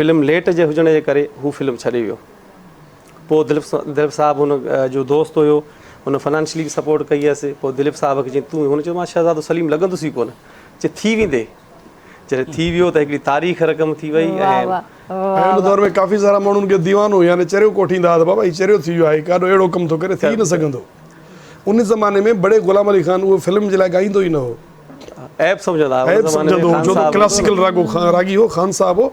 فلم ليٽ جي هجڻ جي ڪري هو فلم ڇڏي ويو پوء دليپ دليپ صاحب هن جو دوست هيو هن فنانشلي به سپورٽ ڪئي هيس پوء دليپ صاحب کي چيائين تون هن چيو مان شهزادو سليم لڳندس ئي ڪونه چي ٿي ويندي جڏهن ٿي ويو ته هڪڙي تاريخ رقم ٿي وئي ۽ ۽ ان دور ۾ ڪافي سارا ماڻهن کي ديوانو يعني چريو ڪوٺيندا هئا ته بابا هي چريو ٿي ويو آهي ڪاڏو اهڙو ڪم ٿو ڪري ٿي ئي نه سگهندو ان زماني ۾ بڙي غلام علي خان اهو فلم جي لاء ڳائيندو ئي نه هو عيب سمجهندا هئا عيب سمجهندو هو ڇو ته ڪلاسيڪل راڳو راڳي هو خان صاحب هو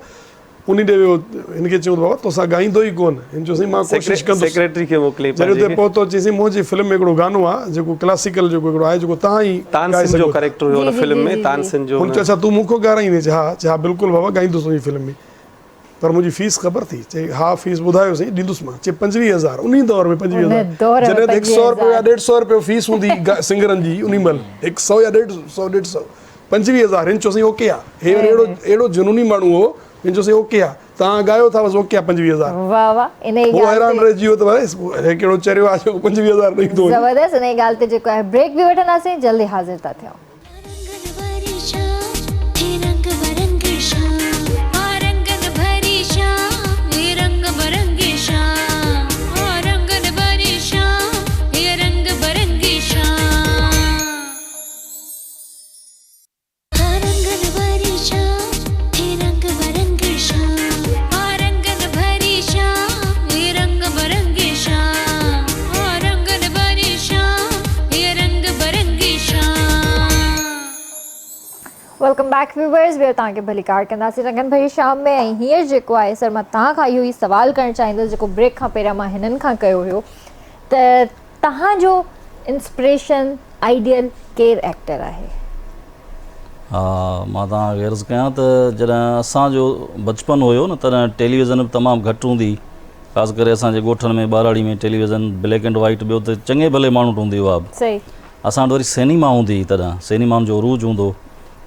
انهي ڏي ويو هن کي چيائون ته بابا توسان ڳائيندو ئي ڪونه هن چيو سائين مان ڪوشش ڪندس سيڪريٽري کي موڪلي جڏهن اتي پهتو چيائين سائين منهنجي فلم ۾ هڪڙو گانو آ جيڪو ڪلاسيڪل جيڪو هڪڙو آهي جيڪو توهان ئي ڳائي تانسين سگهو جو ٿا ڪريڪٽر هيو ان فلم ۾ تانسين جو هن چيو اڇا تون مون کان ڳارائيندين چي ها چي ها بلڪل بابا ڳائيندس تنهنجي فلم ۾ پر منهنجي فيس خبر ٿي چي ها فيس ٻڌايو سائين ڏيندس مان چي 25 هزار انهي دور ۾ 25 هزار جڏهن ته هڪ سئو رپيو يا ڏيڍ سئو رپيو فيس هوندي سنگرن جي انهي مهل هڪ سئو يا ڏيڍ سئو ڏيڍ سئو 25 هزار هن چيو سائين اوڪي آ هي وري اهڙو اهڙو جنوني ماڻهو هو هن چيو سائين اوڪي آ توهان ڳايو ٿا بس اوڪي آ 25 هزار واه واه انهي هو ڳالهه حيران تي رهجي ويو ته ڀائي هي ڪهڙو چريو آ جيڪو 25 هزار ڏئي ٿو وڃي. زبردست انهي ڳالهه تي جيڪو آهي بريڪ به وٺنداسين جلدي حاضر ٿا ٿيون. رنگن ڀري شام هي رنگ برنگي شام ها رنگن ڀري شام هي رنگ برنگي Welcome back viewers ٻيهر توهان کي ڀليڪار ڪنداسين رنگن ڀري شام ۾ ۽ هينئر جيڪو آهي سر مان توهان کان اهو ئي سوال ڪرڻ چاهيندس جيڪو بريڪ کان پهريان مان هنن کان ڪيو هيو ته توهان جو انسپريشن آئيڊيل ڪير ايڪٽر آهي؟ ها مان توهان کي عرض ڪيان ته جڏهن اسان جو بچپن هيو نه تڏهن ٽيليويزن به تمام گهٽ هوندي هئي خاص ڪري اسان جي ڳوٺن ۾ ٻهراڙي ۾ ٽيليويزن بليڪ اينڊ وائيٽ ٻيو ته چڱي ڀلي ماڻهو وٽ هوندي اها به اسان وٽ وري سينيما هوندي هئي تڏهن سينيمائن جو عروج هوندو هو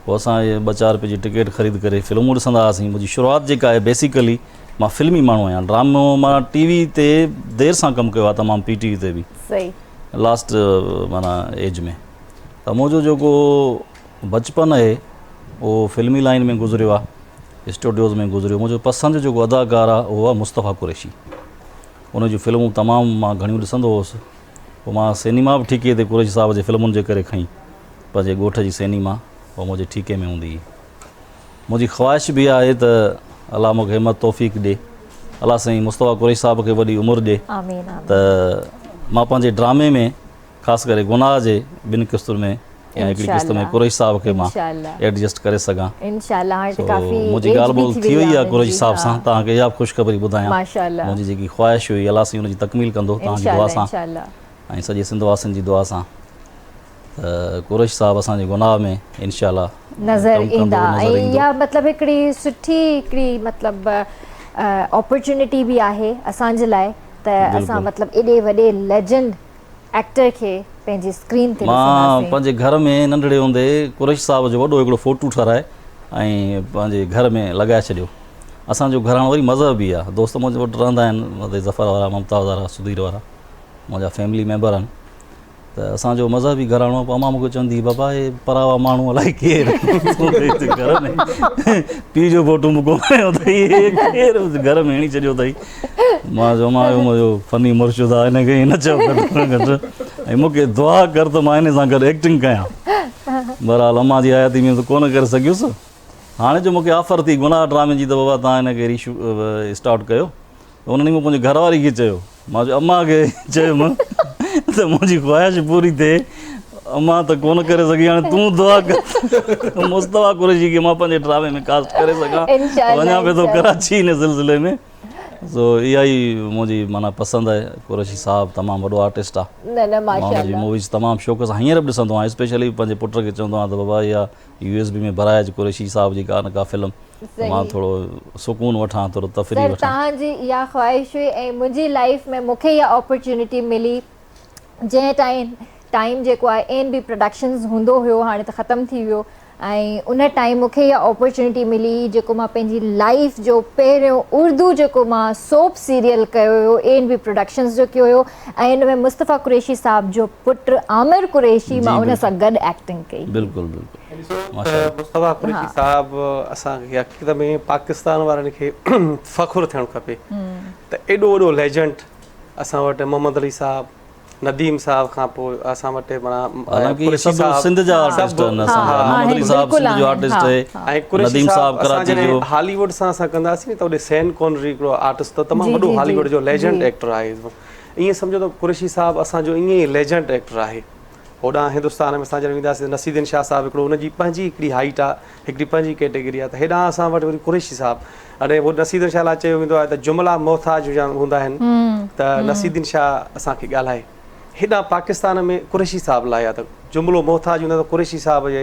پوء اسان اهي ٻه چار روپين جي ٽڪيٽ خريد ڪري فلمون ڏسندا هئاسين منهنجي شروعات جيڪا آهي بيسيڪلي مان فلمي ماڻهو آهيان ڊرامو مان ٽي وي تي دير سان ڪم ڪيو آهي تمام پي ٽي وي تي به لاسٽ معنيٰ ايج ۾ ته منهنجو جيڪو بچپن آهي اهو فلمي لائن ۾ گذريو آهي اسٽوڊيوز ۾ گذريو منهنجو پسند جو جيڪو اداڪار آهي اهو آهي مصطفيٰ قريشي ان جون فلمون تمام مان گهڻيون ڏسندو هوس پوء مان سينيما به ٺيڪي تي قريشي صاحب جي فلمن جي ڪري کنئي پنهنجي ڳوٺ جي سينيما اها منهنجي ٺيڪي ۾ هوندي هئي منهنجي خواهش به آهي ته الله مون کي همت توفيق ڏي الله سائين مصطفيٰ قريشي صاحب کي وڏي عمر ڏي ته مان پنهنجي ڊرامي ۾ خاص ڪري گناهه جي ٻن قسطن ۾ يا هڪڙي قسط ۾ قريشي صاحب کي مان ايڊجسٽ ڪري سگهان منهنجي ڳالهه ٻولهه ٿي وئي آهي قريشي صاحب سان توهان کي اها به خوشخبري ٻڌايان منهنجي جيڪي خواهش هئي الله سائين ان جي تڪميل ڪندو توهان جي دعا سان ۽ سڄي سنڌ واسين جي دعا سان ته قريشي صاحب اسان جي گناهه ۾ انشاء الله نظر ايندا ۽ اها مطلب هڪڙي سٺي هڪڙي مطلب اپرچونٽي به آهي اسان جي لاء ته اسان مطلب ايڏي وڏي ليجنڊ ايڪٽر کي پنهنجي اسڪرين تي مان ڏسنداسين. پنهنجي گهر ۾ ننڍڙي هوندي قريشي صاحب جو وڏو هڪڙو فوٽو ٺهرائي ۽ پنهنجي گهر ۾ لڳائي ڇڏيو. اسان جو گهراڻو وري مذهبي آهي. دوست منهنجي وٽ رهندا آهن مٿي ظفر وارا، ممتاز وارا، سڌير وارا منهنجا فيملي ميمبر آهن. ته اسان جو مذهبي گهراڻو آهي. پوء امان مون کي چوندي هئي بابا هي پراوا ماڻهو الائي ڪير آهن گهر ۾ پيء جو فوٽو مون کان کنيو اٿئي هي ڪير گهر ۾ هڻي ڇڏيو اٿئي. مان چيو امان اهو منهنجو فني مرشد آهي هن کي ائين نه چئو گهٽ ۾ گهٽ ۽ مون کي دعا ڪر ته مان هن سان گڏ ايڪٽنگ ڪيان. بهرحال امان جي حياتي ۾ ته ڪونه ڪري سگهيس. هاڻي جو مون کي آفر ٿي گناهه ڊرامي جي ته بابا توهان هن کي ري اسٽارٽ ڪيو ته ان ڏينهن مون پنهنجي گهر واري کي چيو مان چيو امان کي چيم ته منهنجي خواهش پوري ٿئي امان ته ڪونه ڪري سگهي هاڻي تون دعا ڪر ته مصطفيٰ قريشي کي مان پنهنجي ڊرامي ۾ ڪاسٽ ڪري سگهان وڃان پيو ٿو ڪراچي ان سلسلي ۾ سو اها ئي منهنجي معنيٰ پسند آهي قريشي صاحب تمام وڏو آرٽسٽ آهي نه نه مان ان جي موويز تمام شوق سان هينئر به ڏسندو آهيان اسپيشلي پنهنجي پٽ کي چوندو آهيان ته بابا اها يو ايس بي ۾ ڀرائي اچ قريشي صاحب جي ڪا نه ڪا فلم ته مان ٿورو سڪون وٺان ٿورو تفريح سر وٺان. توهان جي اها خواهش هئي ۽ منهنجي لائيف ۾ مون کي اها اپرچونٽي ملي جنهن ٽائيم ٽائيم جيڪو آهي اين بي پروڊڪشنز هوندو هيو هاڻي ته ختم ٿي ويو ۽ ان ٽائيم مون کي اها اپرچونٽي ملي جيڪو مان پنهنجي لائيف جو پهريون اردو جيڪو مان سوپ سيريل ڪيو هيو اين بي پروڊڪشنز جو ڪيو هيو ۽ ان ۾ مصطفيٰ قريشي صاحب جو پٽ عامر قريشي مان ان سان گڏ ايڪٽنگ ڪئي. بلڪل بلڪل ڏسو ته مصطفيٰ قريشي صاحب اسان کي حقيقت ۾ پاڪستان وارن کي فخر ٿيڻ کپي ته ايڏو وڏو ليجنڊ اسان وٽ محمد علي صاحب نديم صاحب کان پوء اسان وٽ معنيٰ حالانڪه اهي سڀ سنڌ جا آرٽسٽ آهن اسان جا محمد علي صاحب سنڌ جو آرٽسٽ آهي ۽ قريشي نديم صاحب صاحب اسان ڪراچي جو جڏهن هالي ووڊ سان اسان ڪنداسين ته اوڏي سين ڪونري هڪڙو آرٽسٽ ته تمام وڏو هالي ووڊ جو ليجنڊ ايڪٽر آهي ائين سمجهو ته قريشي صاحب اسان جو ائين ئي ليجنڊ ايڪٽر آهي هوڏانهن هندستان ۾ اسان جڏهن وينداسين ته نصير الدين شاهه صاحب هڪڙو ان جي پنهنجي هڪڙي هائيٽ آ هڪڙي پنهنجي ڪيٽيگري آ ته هيڏانهن اسان وٽ وري قريشي صاحب اڙي هو نصير الدين شاهه لاء چيو ويندو آهي ته جملا محتاج هوندا آهن ته نصير الدين شاهه اسان کي ڳالهائي هيڏانهن پاڪستان ۾ قريشي صاحب لاء آ ته جملو محتاج هوندو آهي ته قريشي صاحب جي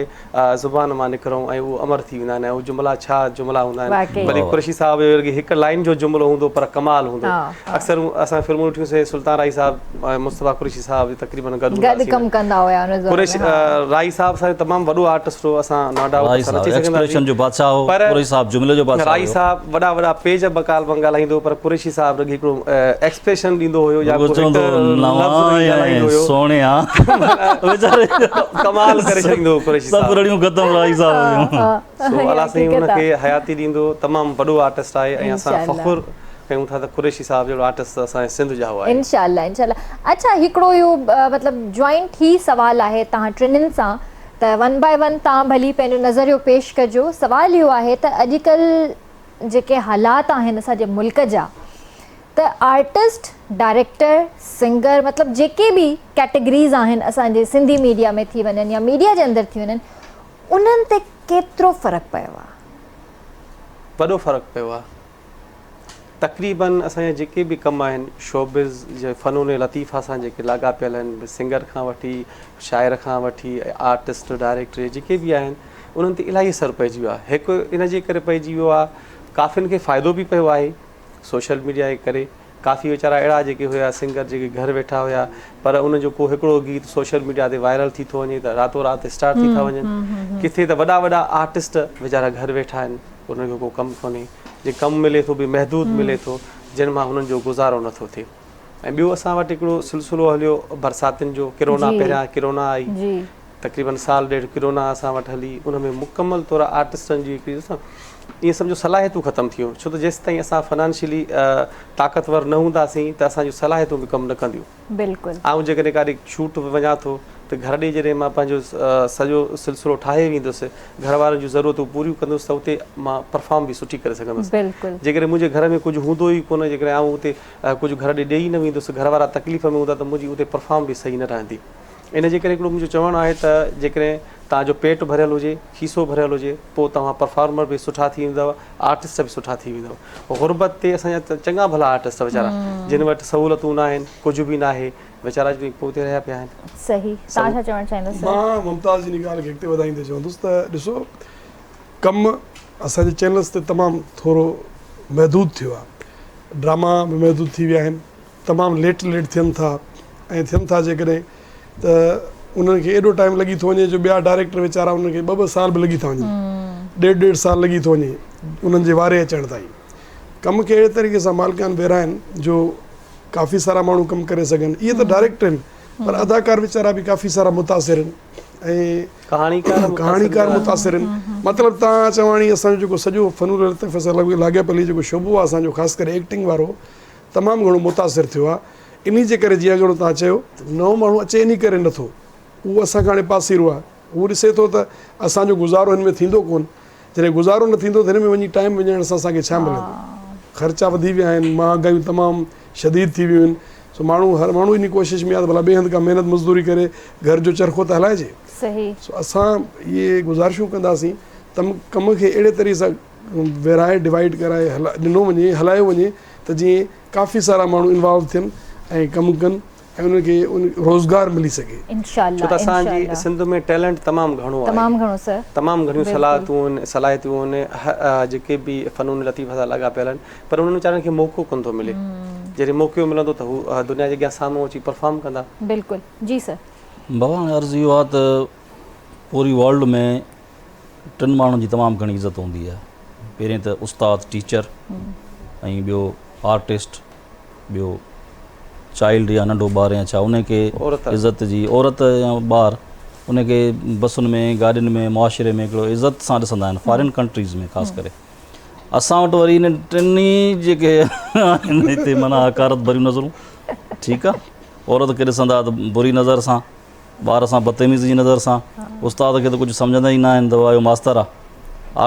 زبان مان نڪرون ۽ اهو امر ٿي ويندا آهن ۽ اهي جملا ڇا جملا هوندا آهن ڀلي قريشي صاحب جو رڳي هڪ لائين جو جملو هوندو پر ڪمال هوندو اڪثر اسان فلمون ڏٺيون سي سلطان راهي صاحب ۽ مصطفيٰ قريشي صاحب تقريبن گڏ هوندا گڏ ڪم ڪندا هيا ان زماني قريشي راهي صاحب اسان جو تمام وڏو آرٽسٽ هو اسان نو ڊائوٽ راهي اسان نه صاحب چئي سگهنداسين ايڪسپريشن جو بادشاهه هو پر قريشي صاحب جملي جو بادشاهه راهي هيو صاحب وڏا وڏا پيج بقال بنگ ڳالهائيندو هو پر قريشي صاحب رڳي هڪڙو ايڪسپريشن ڏيندو هيو يا رڳو ڪو هڪ چوندو هو لفظ نوان رڳي ڳالهائيندو ۽ هيو سهڻيا ويچاري ڪمال ڪري ڇڏيندو هو قريشي سڀ صاحب رڙيون ختم راهي صاحب جون. سو الله سائين ان کي حياتي ڏيندو تمام وڏو آرٽسٽ آهي ۽ اسان فخر ڪيون ٿا ته قريشي صاحب جهڙو آرٽسٽ اسان جي سنڌ ڄائو آهي. انشاء الله انشاء الله اڇا هڪڙو اهو مطلب جوائنٽ هي سوال آهي توهان ٽنهن سان ته ون بائي ون توهان ڀلي پنهنجو نظريو پيش ڪجو سوال اهو آهي ته اڄڪلهه جيڪي حالات آهن اسان جي ملڪ جا ته آرٽسٽ ڊائريڪٽر سنگر مطلب جيڪي به ڪيٽيگريز آهن اسان جي سنڌي ميڊيا ۾ ٿي وڃن يا ميڊيا جي اندر ٿي وڃن انهن تي ڪيترو فرق پيو آ؟ وڏو فرق پيو آ. تقريبن اسان جا جيڪي به ڪم آهن شوبز جي فنون لطيفه سان جيڪي لاڳاپيل آهن سنگر کان وٺي شاعر کان وٺي آرٽسٽ ڊائريڪٽر جيڪي به آهن انهن تي الاهي اثر پئجي ويو آهي هڪ ان جي ڪري پئجي ويو آهي ڪافين کي فائدو به پيو آهي سوشل ميڊيا جي ڪري ڪافي ويچارا اهڙا جيڪي هيا سنگر جيڪي گهر ويٺا هيا پر انهن جو ڪو هڪڙو گيت سوشل ميڊيا تي وائرل ٿي ٿو وڃي ته راتو رات اسٽار ٿي ٿا وڃن ڪٿي ته وڏا وڏا آرٽسٽ ويچارا گهر ويٺا آهن انهن کي ڪو ڪم ڪونهي جي ڪم ملي ٿو به محدود ملي ٿو جن مان هنن جو گذارو نٿو ٿئي ۽ ٻيو اسان وٽ هڪڙو سلسلو هليو برساتن جو ڪرونا پهريان ڪرونا آئي تقريبن سال ڏيڍ ڪرونا اسان وٽ هلي ان ۾ مڪمل طور آرٽسٽن جي هڪڙي ائين سمجهو صلاحيتون ختم ٿي ويون ڇو ته جيستائين اسان فنانشلي طاقتور نه هونداسين ته اسان جون صلاحيتون به ڪم نه ڪنديون. بلڪل. آئون جيڪڏهن ڪاڏي شوٽ به وڃان ٿو ته گهر ڏي جڏهن مان پنهنجو سڄو سلسلو ٺاهي ويندس گهر وارن جون ضرورتون پوريون ڪندس ته اتي مان پرفارم به سٺي ڪري سگهندس. بلڪل. جيڪڏهن منهنجي گهر ۾ ڪجهه هوندو ئي ڪونه جيڪڏهن آئون اتي ڪجهه گهر ڏي ڏيئي نه ويندس گهر وارا تڪليف ۾ هوندا ته منهنجي اتي پرفارم به صحيح نه رهندي. ان جي ڪري هڪڙو منهنجو چوڻ آهي ته جيڪڏهن توهان جو پيٽ ڀريل هجي، کيسو ڀريل هجي، پوء توهان پرفارمر به سٺا ٿي ويندؤ، آرٽسٽ به سٺا ٿي ويندؤ. غربت تي اسان جا چڱا ڀلا آرٽسٽ ويچارا جن وٽ سهولتون ناهن، ڪجهه به ناهي، ويچارا اڄ تائين پوئتي رهيا پيا آهن. صحيح. توهان ڇا چوڻ چاهيندؤ سر؟ مان ممتاز جي ان ڳالهه کي اڳتي وڌائيندي چوندس ته ڏسو ڪم اسان جي چينلز تي تمام ٿورو محدود ٿيو آهي. ڊراما به محدود ٿي ويا آهن. تمام ليٽ ليٽ ٿين ٿا ۽ ٿين ٿا جيڪڏهن ته انهن کي ايڏو ٽائيم لڳي ٿو وڃي جو ٻيا ڊائريڪٽر ويچارا انهن کي ٻه ٻه سال به لڳي ٿا وڃن ڏيڍ ڏيڍ سال لڳي ٿو وڃي انهن جي واري اچڻ تائين ڪم کي اهڙي طريقي سان مالڪان ورهائن جو ڪافي سارا ماڻهو ڪم ڪري سگهن اهي ته ڊائريڪٽر آهن پر اداڪار ويچارا به ڪافي سارا متاثر آهن ۽ ڪهاڻيڪار متاثر آهن مطلب تان چواڻي اسان جو جيڪو سڄو فنون لطيفه سان لاڳاپيل جيڪو شعبو آهي اسان جو خاص ڪري ايڪٽنگ وارو تمام گهڻو متاثر ٿيو آهي انهي جي ڪري جيئن اڳڙو توهان چيو ته نئون ماڻهو اچي انهي ڪري نه ٿو اهو اسان کان هاڻي پاسيرو آهي هو ڏسي ٿو ته اسان جو گذارو هن ۾ ٿيندو ڪونه جڏهن گذارو نه ٿيندو ته هن ۾ وڃي ٽائيم وڃائڻ سان اسان کي ڇا ملندو خرچا وڌي ويا آهن مهانگايون تمام شديد ٿي ويون آهن سو ماڻهو هر ماڻهو انهي ڪوشش ۾ آهي ته ڀلا ٻئي هنڌ کان محنت مزدوري ڪري گهر جو چرخو ته هلائجي سو اسان اهي گذارشون ڪنداسين ته ڪم کي اهڙي طريقي سان ورهائي ڊوائيڊ ڪرائي ڏنو وڃي هلايو وڃي ته جيئن ڪافي سارا ماڻهو انوالو ٿين ۽ ڪم ڪن ۽ انهن کي روزگار ملي سگهي. انشاءالله ڇو ته اسان جي انشاءالله. سنڌ ۾ ٽيلنٽ تمام گهڻو آهي. تمام گهڻو سر. تمام گهڻيون بلڪل. صلاحتون آهن صلاحيتون آهن جيڪي به فنون لطيفه سان لاڳاپيل آهن پر انهن ويچارن کي موقعو ڪونه ٿو ملي جڏهن موقعو ملندو ته هو دنيا جي اڳيان سامهون اچي پرفارم ڪندا. بلڪل جي سر. بابا هاڻي عرض اهو آهي ته پوري ورلڊ ۾ ٽن ماڻهن جي تمام گهڻي عزت هوندي آهي پهرين ته استاد ٽيچر ۽ ٻيو آرٽسٽ ٻيو چائلڊ يا ننڍو ٻار يا ڇا ان کي عزت جي عورت يا ٻار ان کي بسن ۾ گاڏين ۾ معاشري ۾ هڪڙو عزت سان ڏسندا آهن فارين ڪنٽريز ۾ خاص ڪري اسان وٽ وري ان ٽنهي جيڪي آهن هتي معنيٰ حقارت ڀريون نظرون ٺيڪ آهي عورت کي ڏسندا ته بري نظر سان ٻار سان بدتميزي جي نظر سان، استاد کي ته ڪجهه سمجهندا ئي نه آهن ته اهو ماستر آ،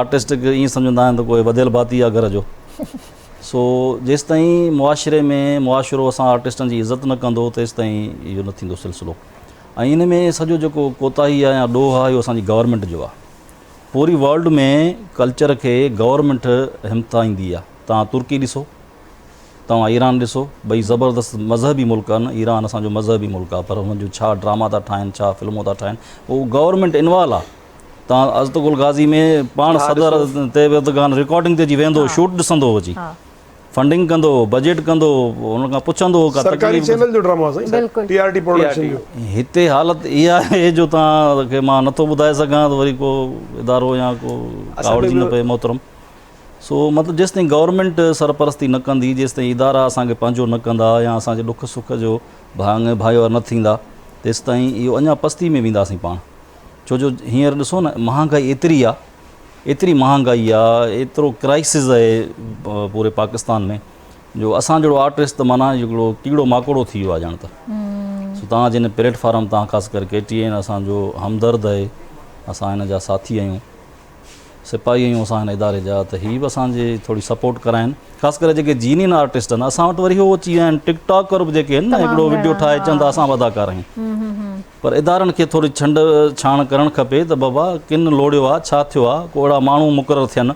آرٽسٽ کي ائين سمجهندا آهن ته ڪو وڌيل ڀاتي آ گهر جو. سو جيستائين معاشري ۾ معاشرو اسان آرٽسٽن جي عزت نه ڪندو تيستائين اهو نه ٿيندو سلسلو ۽ ان ۾ سڄو جيڪو ڪوتاهي آ يا ڏوهه آ اهو اسان جي گورنمينٽ جو آ. پوري ورلڊ ۾ ڪلچر کي گورنمينٽ همٿائيندي آ. توهان ترڪي ڏسو. توهان ايران ڏسو ٻئي زبردست مذهبي ملڪ آهن ايران اسان جو مذهبي ملڪ آهي پر هنن جو ڇا ڊراما ٿا ٺاهن ڇا فلمون ٿا ٺاهن اهو گورنمينٽ انوالو آهي توهان ارطغرل غازي ۾ پاڻ صدر طيب اردگان رڪارڊنگ تي اچي ويهندو هو شوٽ ڏسندو هو اچي فنڊنگ ڪندو هو بجيٽ ڪندو هو هن کان پڇندو هو ڪا سرڪاري چينل جو ڊرامو آهي سائين ٽي آر ٽي پروڊڪشن جو هتي حالت اها آهي جو توهان کي مان نٿو ٻڌائي سگهان ته وري ڪو ادارو يا ڪو ڪاوڙجي نه پئي محترم سو مطلب جيستائين گورنمينٽ سرپرستي نه ڪندي، جيستائين ادارا اسان کي پنهنجو نه ڪندا يا اسان جي ڏک سک جو ڀاڱي ڀائيوار نه ٿيندا تيستائين اهو اڃا پستي ۾ وينداسين پاڻ. ڇو جو هينئر ڏسو نه مهانگائي ايتري آ، ايتري مهانگائي آ، ايترو ڪرائسز آهي پوري پاڪستان ۾ جو اسان جهڙو آرٽسٽ ته معنيٰ هڪڙو ڪيڙو ماڪوڙو ٿي ويو آ ڄڻ ته. سو توهان جي هن پليٽ فارم تان خاص ڪري ڪي ٽي اين اسان جو همدرد آهي، اسان هن جا ساٿي آهيون. سپاهي آهيون اسان هن اداري جا ته هي به اسان جي ٿوري سپورٽ ڪرائين خاص ڪري جيڪي جينين آرٽسٽ آهن اسان وٽ وري هو اچي ويا آهن ٽڪ ٽاڪر به جيڪي آهن نه هڪڙو وڊيو ٺاهي چون ٿا اسان به اداڪار آهيون پر ادارن کي ٿوري ڇنڊ ڇاڻ ڪرڻ کپي ته بابا ڪن لوڙيو آهي ڇا ٿيو آهي ڪو اهڙا ماڻهو مقرر ٿين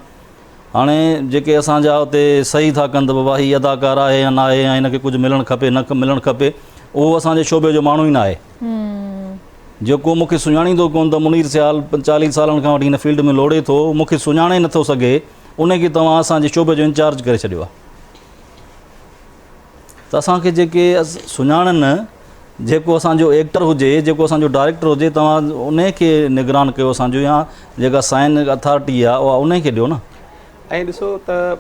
هاڻي جيڪي اسان جا اتي صحيح ٿا ڪن ته بابا هي اداڪار آهي يا ناهي يا هن کي ڪجهه ملڻ کپي نه ملڻ کپي اهو اسان جي شعبي جو ماڻهو ئي ناهي جيڪو مون کي سڃاڻيندو ڪونه ته منير سيال 45 سالن کان وٺي هن فيلڊ ۾ لوڙي ٿو، مون کي سڃاڻي نٿو سگهي، ان کي توهان اسان جي شعبي جو انچارج ڪري ڇڏيو آهي. ته اسان کي جيڪي سڃاڻن، جيڪو اسان جو ايڪٽر هجي، جيڪو اسان جو ڊائريڪٽر هجي، توهان ان کي نگران ڪيو اسان جو يا جيڪا سائن اٿارٽي آهي اها ان کي ڏيو نه. ۽ ڏسو ته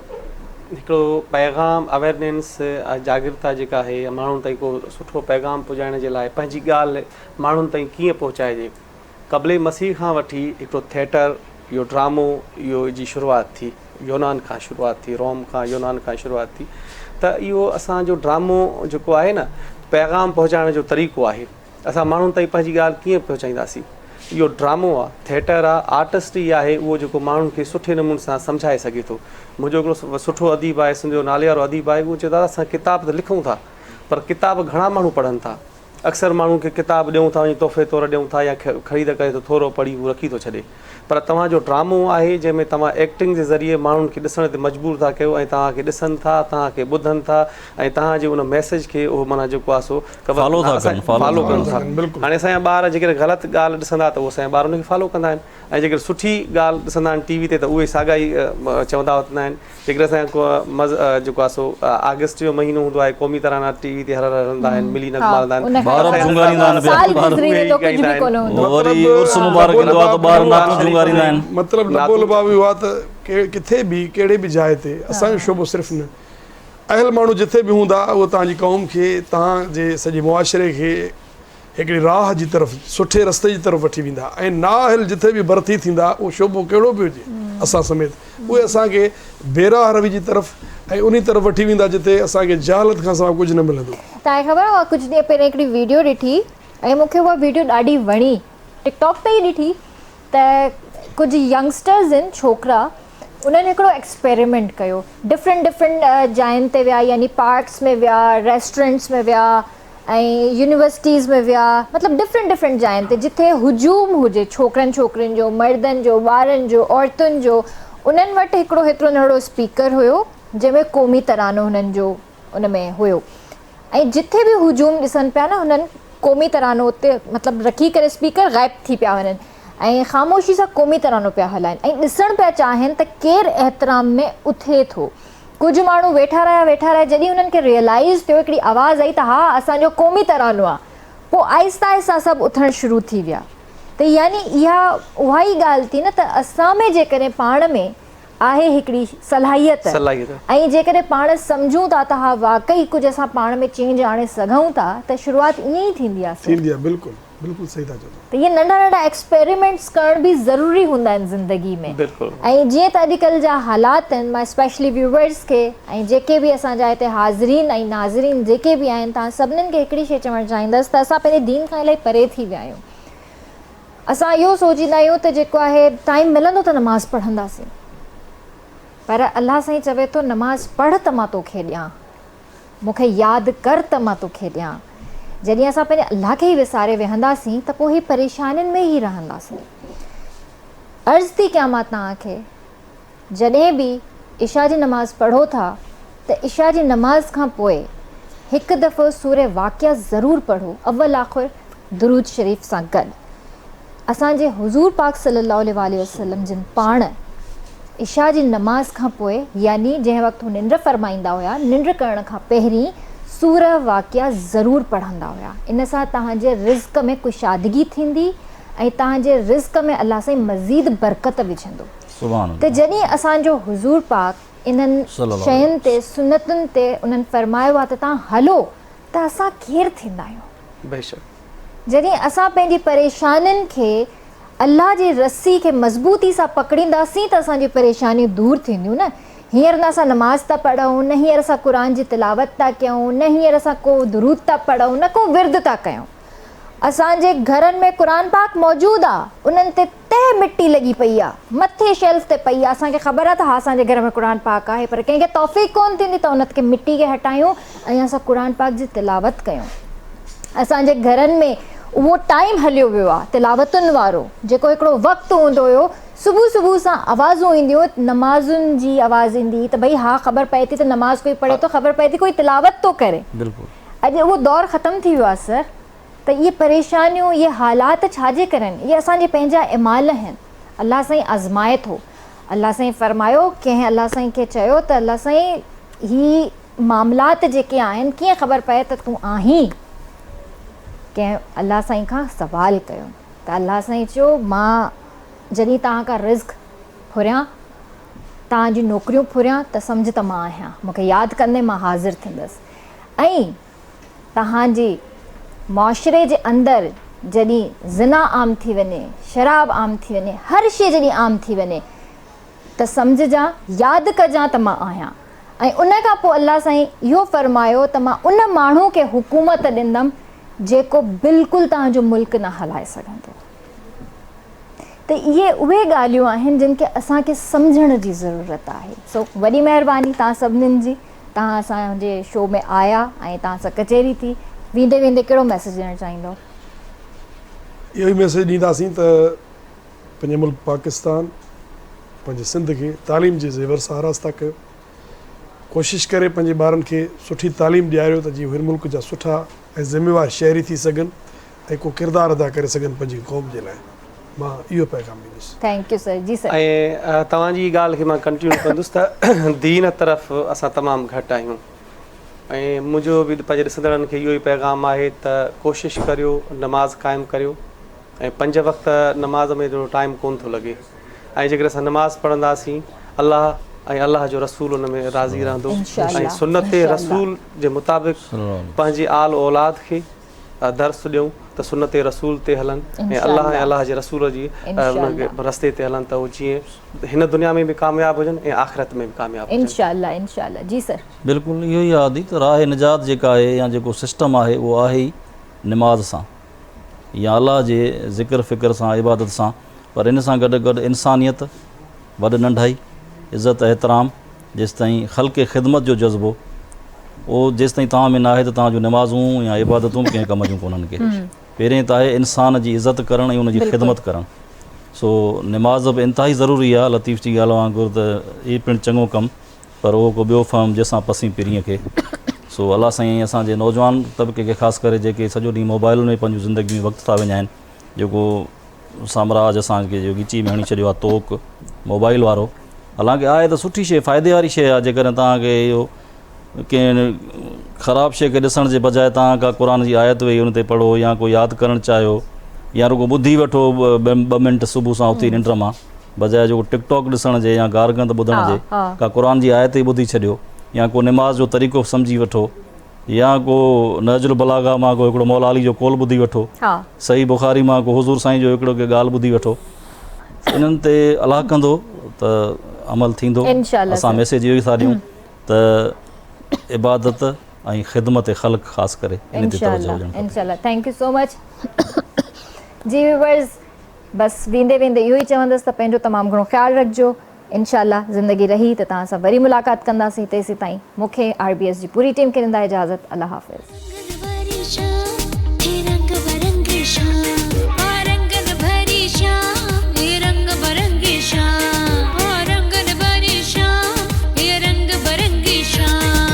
هڪڙو پيغام اويرنينس جاڳرتا جيڪا آهي يا ماڻهن تائين ڪو سٺو پيغام پڄائڻ جي لاء پنهنجي ڳالهه ماڻهن تائين ڪيئن پهچائجي قبل مسيح کان وٺي هڪڙو ٿيٽر اهو ڊرامو اهو جي شروعات ٿي يونان کان شروعات ٿي روم کان يونان کان شروعات ٿي ته اهو اسان جو ڊرامو جيڪو آهي نه پيغام پهچائڻ جو طريقو آهي اسان ماڻهن تائين پنهنجي ڳالهه ڪيئن پهچائينداسين؟ اهو ڊرامو آ، ٿيٽر آ، آرٽسٽ ئي آهي اهو جيڪو ماڻهن کي سٺي نموني سان سمجهائي سگهي ٿو. منهنجو هڪڙو سٺو اديب آهي، سنڌ جو ناليوارو اديب آهي، اهو چئي ٿو دادا اسان ڪتاب ته لکون ٿا پر ڪتاب گهڻا ماڻهو پڙهن ٿا. اڪثر ماڻهن کي ڪتاب ڏيون ٿا وڃي تحفي طور ڏيون ٿا يا خريد ڪري ٿو ٿورو پڙهي هو رکي ٿو ڇڏي. پر توهان جو ڊرامو آهي جنهن ۾ توهان ايڪٽنگ جي ذريعي ماڻهن کي ڏسڻ تي مجبور ٿا ڪيو ۽ توهان کي ڏسن ٿا توهان کي ٻڌن ٿا ۽ توهان جي ان ميسيج کي اهو معنيٰ جيڪو آهي سو فالو ٿا ڪن فالو ڪن ٿا هاڻي اسان جا ٻار جيڪڏهن غلط ڳالهه ڏسندا ته اهو اسان جا ٻار ان کي فالو ڪندا آهن ۽ جيڪڏهن سٺي ڳالهه ڏسندا آهن ٽي وي تي ته اهي ساڳا ئي چوندا وتندا آهن جيڪڏهن اسان جو مز جيڪو آهي سو آگسٽ جو مهينو هوندو آهي قومي ترانا ٽي وي تي هر هر هلندا آهن ملي نغما هلندا آهن ٻار به جهونگاريندا آهن سال گذري ويندو ڪجهه به ڪونه هوندو وري عرس مبارڪ ايندو آهي ته ٻار نعتون جهونگاريندا آهن مطلب لبو لباب اهو آهي ته ڪٿي به ڪهڙي به جاء تي اسان جو شعبو صرف نه اهل ماڻهو جٿي به هوندا اهو توهان جي قوم کي توهان جي سڄي معاشري کي هڪڙي راهه جي طرف سٺي رستي جي طرف وٺي ويندا ۽ نااهل جٿي به ڀرتي ٿيندا اهو شعبو ڪهڙو به هجي اسان سميت اهي اسان کي بي راهه روي جي طرف ۽ انهي طرف وٺي ويندا جتي اسان کي جهالت کان سواء ڪجهه نه ملندو. توهان کي خبر آهي مان ڪجهه ڏينهن پهرين هڪڙي ويڊيو ڏٺي ۽ مون کي اها ويڊيو ڏاڍي وڻي ٽڪ ٽاڪ تي ئي ڏٺي ته ڪجهه ينگسٽرز آهن ڇوڪرا انهن هڪڙو ايڪسپيريمينٽ ڪيو ڊفرنٽ ڊفرنٽ جاين تي ويا يعني پارڪس ۾ ويا ريسٽورنٽس ۾ ويا ۽ يونيورسٽيز ۾ ويا مطلب ڊفرنٽ ڊفرنٽ جاين تي جتي هجوم هجي ڇوڪرن ڇوڪرين جو مردن جو ٻارن جو عورتن جو انهن وٽ هڪڙو هيترو ننڍڙو اسپيڪر هيو جنهن ۾ قومي ترانو هنن جو ان ۾ هيو ۽ جتي به هجوم ڏسن پيا نه هنن قومي ترانو اتي مطلب رکي ڪري اسپيڪر غائب ٿي پيا وڃن ۽ خاموشي سان قومي ترانو پيا هلائن ۽ ڏسڻ پيا چاهين ته ڪير احترام ۾ اٿي ٿو. ڪجهه ماڻهو ويٺا رهيا ويٺا رهيا جڏهن انهن کي ريئلائيز ٿيو هڪڙي آواز آئي ته ها اسان جو قومي ترانو آ پوء آهستي آهستي سڀ اٿڻ شروع ٿي ويا ته يعني اها اها ئي ڳالهه ٿي نه ته اسان ۾ جيڪڏهن پاڻ ۾ آهي هڪڙي صلاحيت ۽ جيڪڏهن پاڻ سمجهون ٿا ته ها واقعي ڪجهه اسان پاڻ ۾ چينج آڻي سگهون ٿا ته شروعات ائين ئي ٿيندي آ سر. ٿيندي آ بلڪل. بلڪل صحيح ٿا چئو. ته اهي ننڍا ننڍا ايڪسپيريمينٽس ڪرڻ به ضروري هوندا آهن زندگي ۾ ۽ جيئن ته اڄڪلهه جا حالات آهن مان اسپيشلي ويوئرس کي ۽ جيڪي به اسان جا هتي حاضرين ۽ ناظرين جيڪي به آهن توهان سڀنين کي هڪڙي شي چوڻ چاهيندس ته اسان پنهنجي دين کان الاهي پري ٿي ويا آهيون اسان اهو سوچيندا آهيون ته جيڪو آهي ٽائيم ملندو ته نماز پڙهنداسين پر الله سائين چوي ٿو نماز پڙهه ته مان توکي ڏيان مون کي ياد ڪر ته مان توکي ڏيان. جڏهن اسان پنهنجي الله کي ئي وساري ويهنداسين ته پوء هي پريشانين ۾ ئي رهنداسين. عرض ٿي ڪيان مان توهان کي جڏهن به عشاء جي نماز پڙهو ٿا ته عشاء جي نماز کان پوء هڪ دفعو سوره واقعه ضرور پڙهو اول آخر درود شريف سان گڏ. اسان جي حضور پاڪ صلي الله عليه واٰله وسلم جن پاڻ عشاء جي نماز کان پوء يعني جنهن وقت هو ننڊ فرمائيندا هيا ننڊ ڪرڻ کان پهرين سوره واقعه ضرور پڙهندا هيا ان سان توهان جي رزق ۾ ڪشادگي ٿيندي ۽ توهان جي رزق ۾ الله سائين مزيد برڪت وجهندو ته جڏهن اسان جو حضور پاڪ انهن شين تي سنتن تي انهن فرمايو آهي ته توهان هلو ته اسان ڪير ٿيندا آهيون؟ بيشڪ. جڏهن اسان پنهنجي پريشانين کي الله جي رسي کي مضبوطي سان پڪڙينداسين ته اسان جون پريشانيون دور ٿينديون نه هينئر نه اسان نماز ٿا پڙهون نه هينئر اسان قرآن جي تلاوت ٿا ڪيون نه هينئر اسان ڪو درود ٿا پڙهون نه ڪو ورد ٿا ڪيون اسان جي گهرن ۾ قرآن پاڪ موجود آ انهن تي تهه مٽي لڳي پئي آ، مٿي شيلف تي پئي آ، اسان کي خبر آ ته ها اسان جي گهر ۾ قرآن پاڪ آهي پر ڪنهن کي توفيق ڪونه ٿيندي ته ان کي مٽي کي هٽايون ۽ اسان قرآن پاڪ جي تلاوت ڪيون. اسان جي گهرن ۾ اهو ٽائيم هليو ويو آ تلاوتن وارو جيڪو هڪڙو وقت هوندو هيو صبح صبح سان آوازون اينديون نمازن جي آواز ايندي هئي ته ڀئي ها خبر پئي ٿي ته نماز ڪوئي پڙهي ٿو خبر پئي ٿي ڪوئي تلاوت ٿو ڪري. بلڪل. اڄ اهو دور ختم ٿي ويو آ سر. ته اهي پريشانيون، اهي حالات ڇا جي ڪري آهن؟ اهي اسان جي پنهنجا اعمال آهن. الله سائين آزمائي ٿو. الله سائين فرمايو، ڪنهن الله سائين کي چيو ته الله سائين هي معاملات جيڪي آهن ڪيئن خبر پئي ته تون آهين؟ ڪنهن الله سائين کان سوال ڪيو ته الله سائين چيو مان جڏهن توهان کان رزق ڦريان، توهان جون نوڪريون ڦريان ته سمجهه ته مان آهيان، مون کي ياد ڪندين مان حاضر ٿيندس ۽ توهان جي معاشري جي اندر جڏهن زنا عام ٿي وڃي، شراب عام ٿي وڃي، هر شيء جڏهن عام ٿي وڃي ته سمجهجان، ياد ڪجان ته مان آهيان ۽ ان کان پوء الله سائين اهو فرمايو ته مان ان ماڻهو کي حڪومت ڏيندم جيڪو بلڪل توهان جو ملڪ نه هلائي سگهندو. ته اهي اهي ڳالهيون آهن جن کي اسان کي سمجهڻ جي ضرورت آهي. سو وڏي مهرباني توهان سڀنين جي. توهان اسان جي شو ۾ آيا ۽ توهان سان ڪچهري ٿي. ويندي ويندي ڪهڙو ميسيج ڏيڻ چاهيندو؟ اهو ئي ميسيج ڏينداسين ته پنهنجي ملڪ پاڪستان پنهنجي سنڌ کي تعليم جي زيور سان آراسته ڪيو. ڪوشش ڪري پنهنجي ٻارن کي سٺي تعليم ڏياريو ته جيئن هن ملڪ جا سٺا ۽ ذميوار شهري ٿي سگهن ۽ ڪو ڪردار ادا ڪري سگهن پنهنجي قوم جي لاء. مان اهو پيغام ڏيندس. Thank you sir جي سر. ۽ توهان جي ڳالهه کي مان ڪنٽينيو ڪندس ته دين طرف اسان تمام گهٽ آهيون ۽ منهنجو به پنهنجي ڏسندڙن کي اهو ئي پيغام آهي ته ڪوشش ڪريو نماز قائم ڪريو ۽ پنج وقت نماز ۾ ايترو ٽائيم ڪون ٿو لڳي ۽ جيڪڏهن اسان نماز پڙهنداسين الله ۽ الله جو رسول ان ۾ راضي رهندو ۽ سنت رسول جي مطابق پنهنجي آل اولاد کي درس ڏيون ته سنت رسول تي هلن ۽ الله ۽ الله جي رسول جي انهن کي رستي تي هلن ته هو جيئن هن دنيا ۾ به ڪامياب هجن ۽ آخرت ۾ به ڪامياب هجن. انشاء الله انشاء الله جي سر. بلڪل اهو ئي آهي ته راهه نجات جيڪا آهي يا جيڪو سسٽم آهي اهو آهي ئي نماز سان يا الله جي ذڪر فڪر سان عبادت سان پر ان سان گڏ گڏ انسانيت وڏ ننڍائي عزت احترام جيستائين خلق خدمت جو جذبو اهو جيستائين توهان ۾ ناهي ته توهان جون نمازون يا عبادتون به ڪنهن ڪم جون ڪونهن ڪي. پهرين ته آهي انسان جي عزت ڪرڻ ۽ ان جي خدمت ڪرڻ. سو نماز به انتهائي ضروري آهي لطيف جي ڳالهه وانگر ته اي پڻ چڱو ڪم پر اهو ڪو ٻيو فهم جنهن سان پسين پرينء کي. سو الله سائين اسان جي نوجوان طبقي کي خاص ڪري جيڪي سڄو ڏينهن موبائلن ۾ پنهنجون زندگيون وقت ٿا وڃائين جيڪو سامراج اسان کي جو ڳچي ۾ هڻي ڇڏيو آهي طوق موبائل وارو حالانڪه آهي ته سٺي شيء فائدي واري شيء آهي جيڪڏهن توهان کي اهو ڪنهن خراب شيء کي ڏسڻ جي بجاء توهان ڪا قرآن جي آيت ويهي ان تي پڙهو يا ڪو ياد ڪرڻ چاهيو يا رڳو ٻڌي وٺو ٻه منٽ صبح سان اٿي ننڊ مان بجاء جو ٽڪ ٽاڪ ڏسڻ جي يا گارگند ٻڌڻ جي ڪا قرآن جي آيت ئي ٻڌي ڇڏيو يا ڪو نماز جو طريقو سمجهي وٺو يا ڪو نهج البلاغه مان ڪو هڪڙو مولا علي جو قول ٻڌي وٺو، صحيح بخاري مان ڪو حضور سائين جو هڪڙو ڪي ڳالهه ٻڌي وٺو. انهن تي الله ڪندو ته عمل ٿيندو. اسان ميسيج اهو ئي ٿا ڏيون ته عبادت ۽ خدمت خلق خاص ڪري ان تي توجه هجڻ کپي. انشاءالله thank you سو مچ جي ويورز بس ويندي ويندي اهو ئي چوندس ته پنهنجو تمام گهڻو خيال رکجو. انشاء الله زندگي رهي ته توهان سان وري ملاقات ڪنداسين تيسين تائين مون کي آر بي ايس جي پوري ٽيم کي ڏيندا اجازت الله حافظ.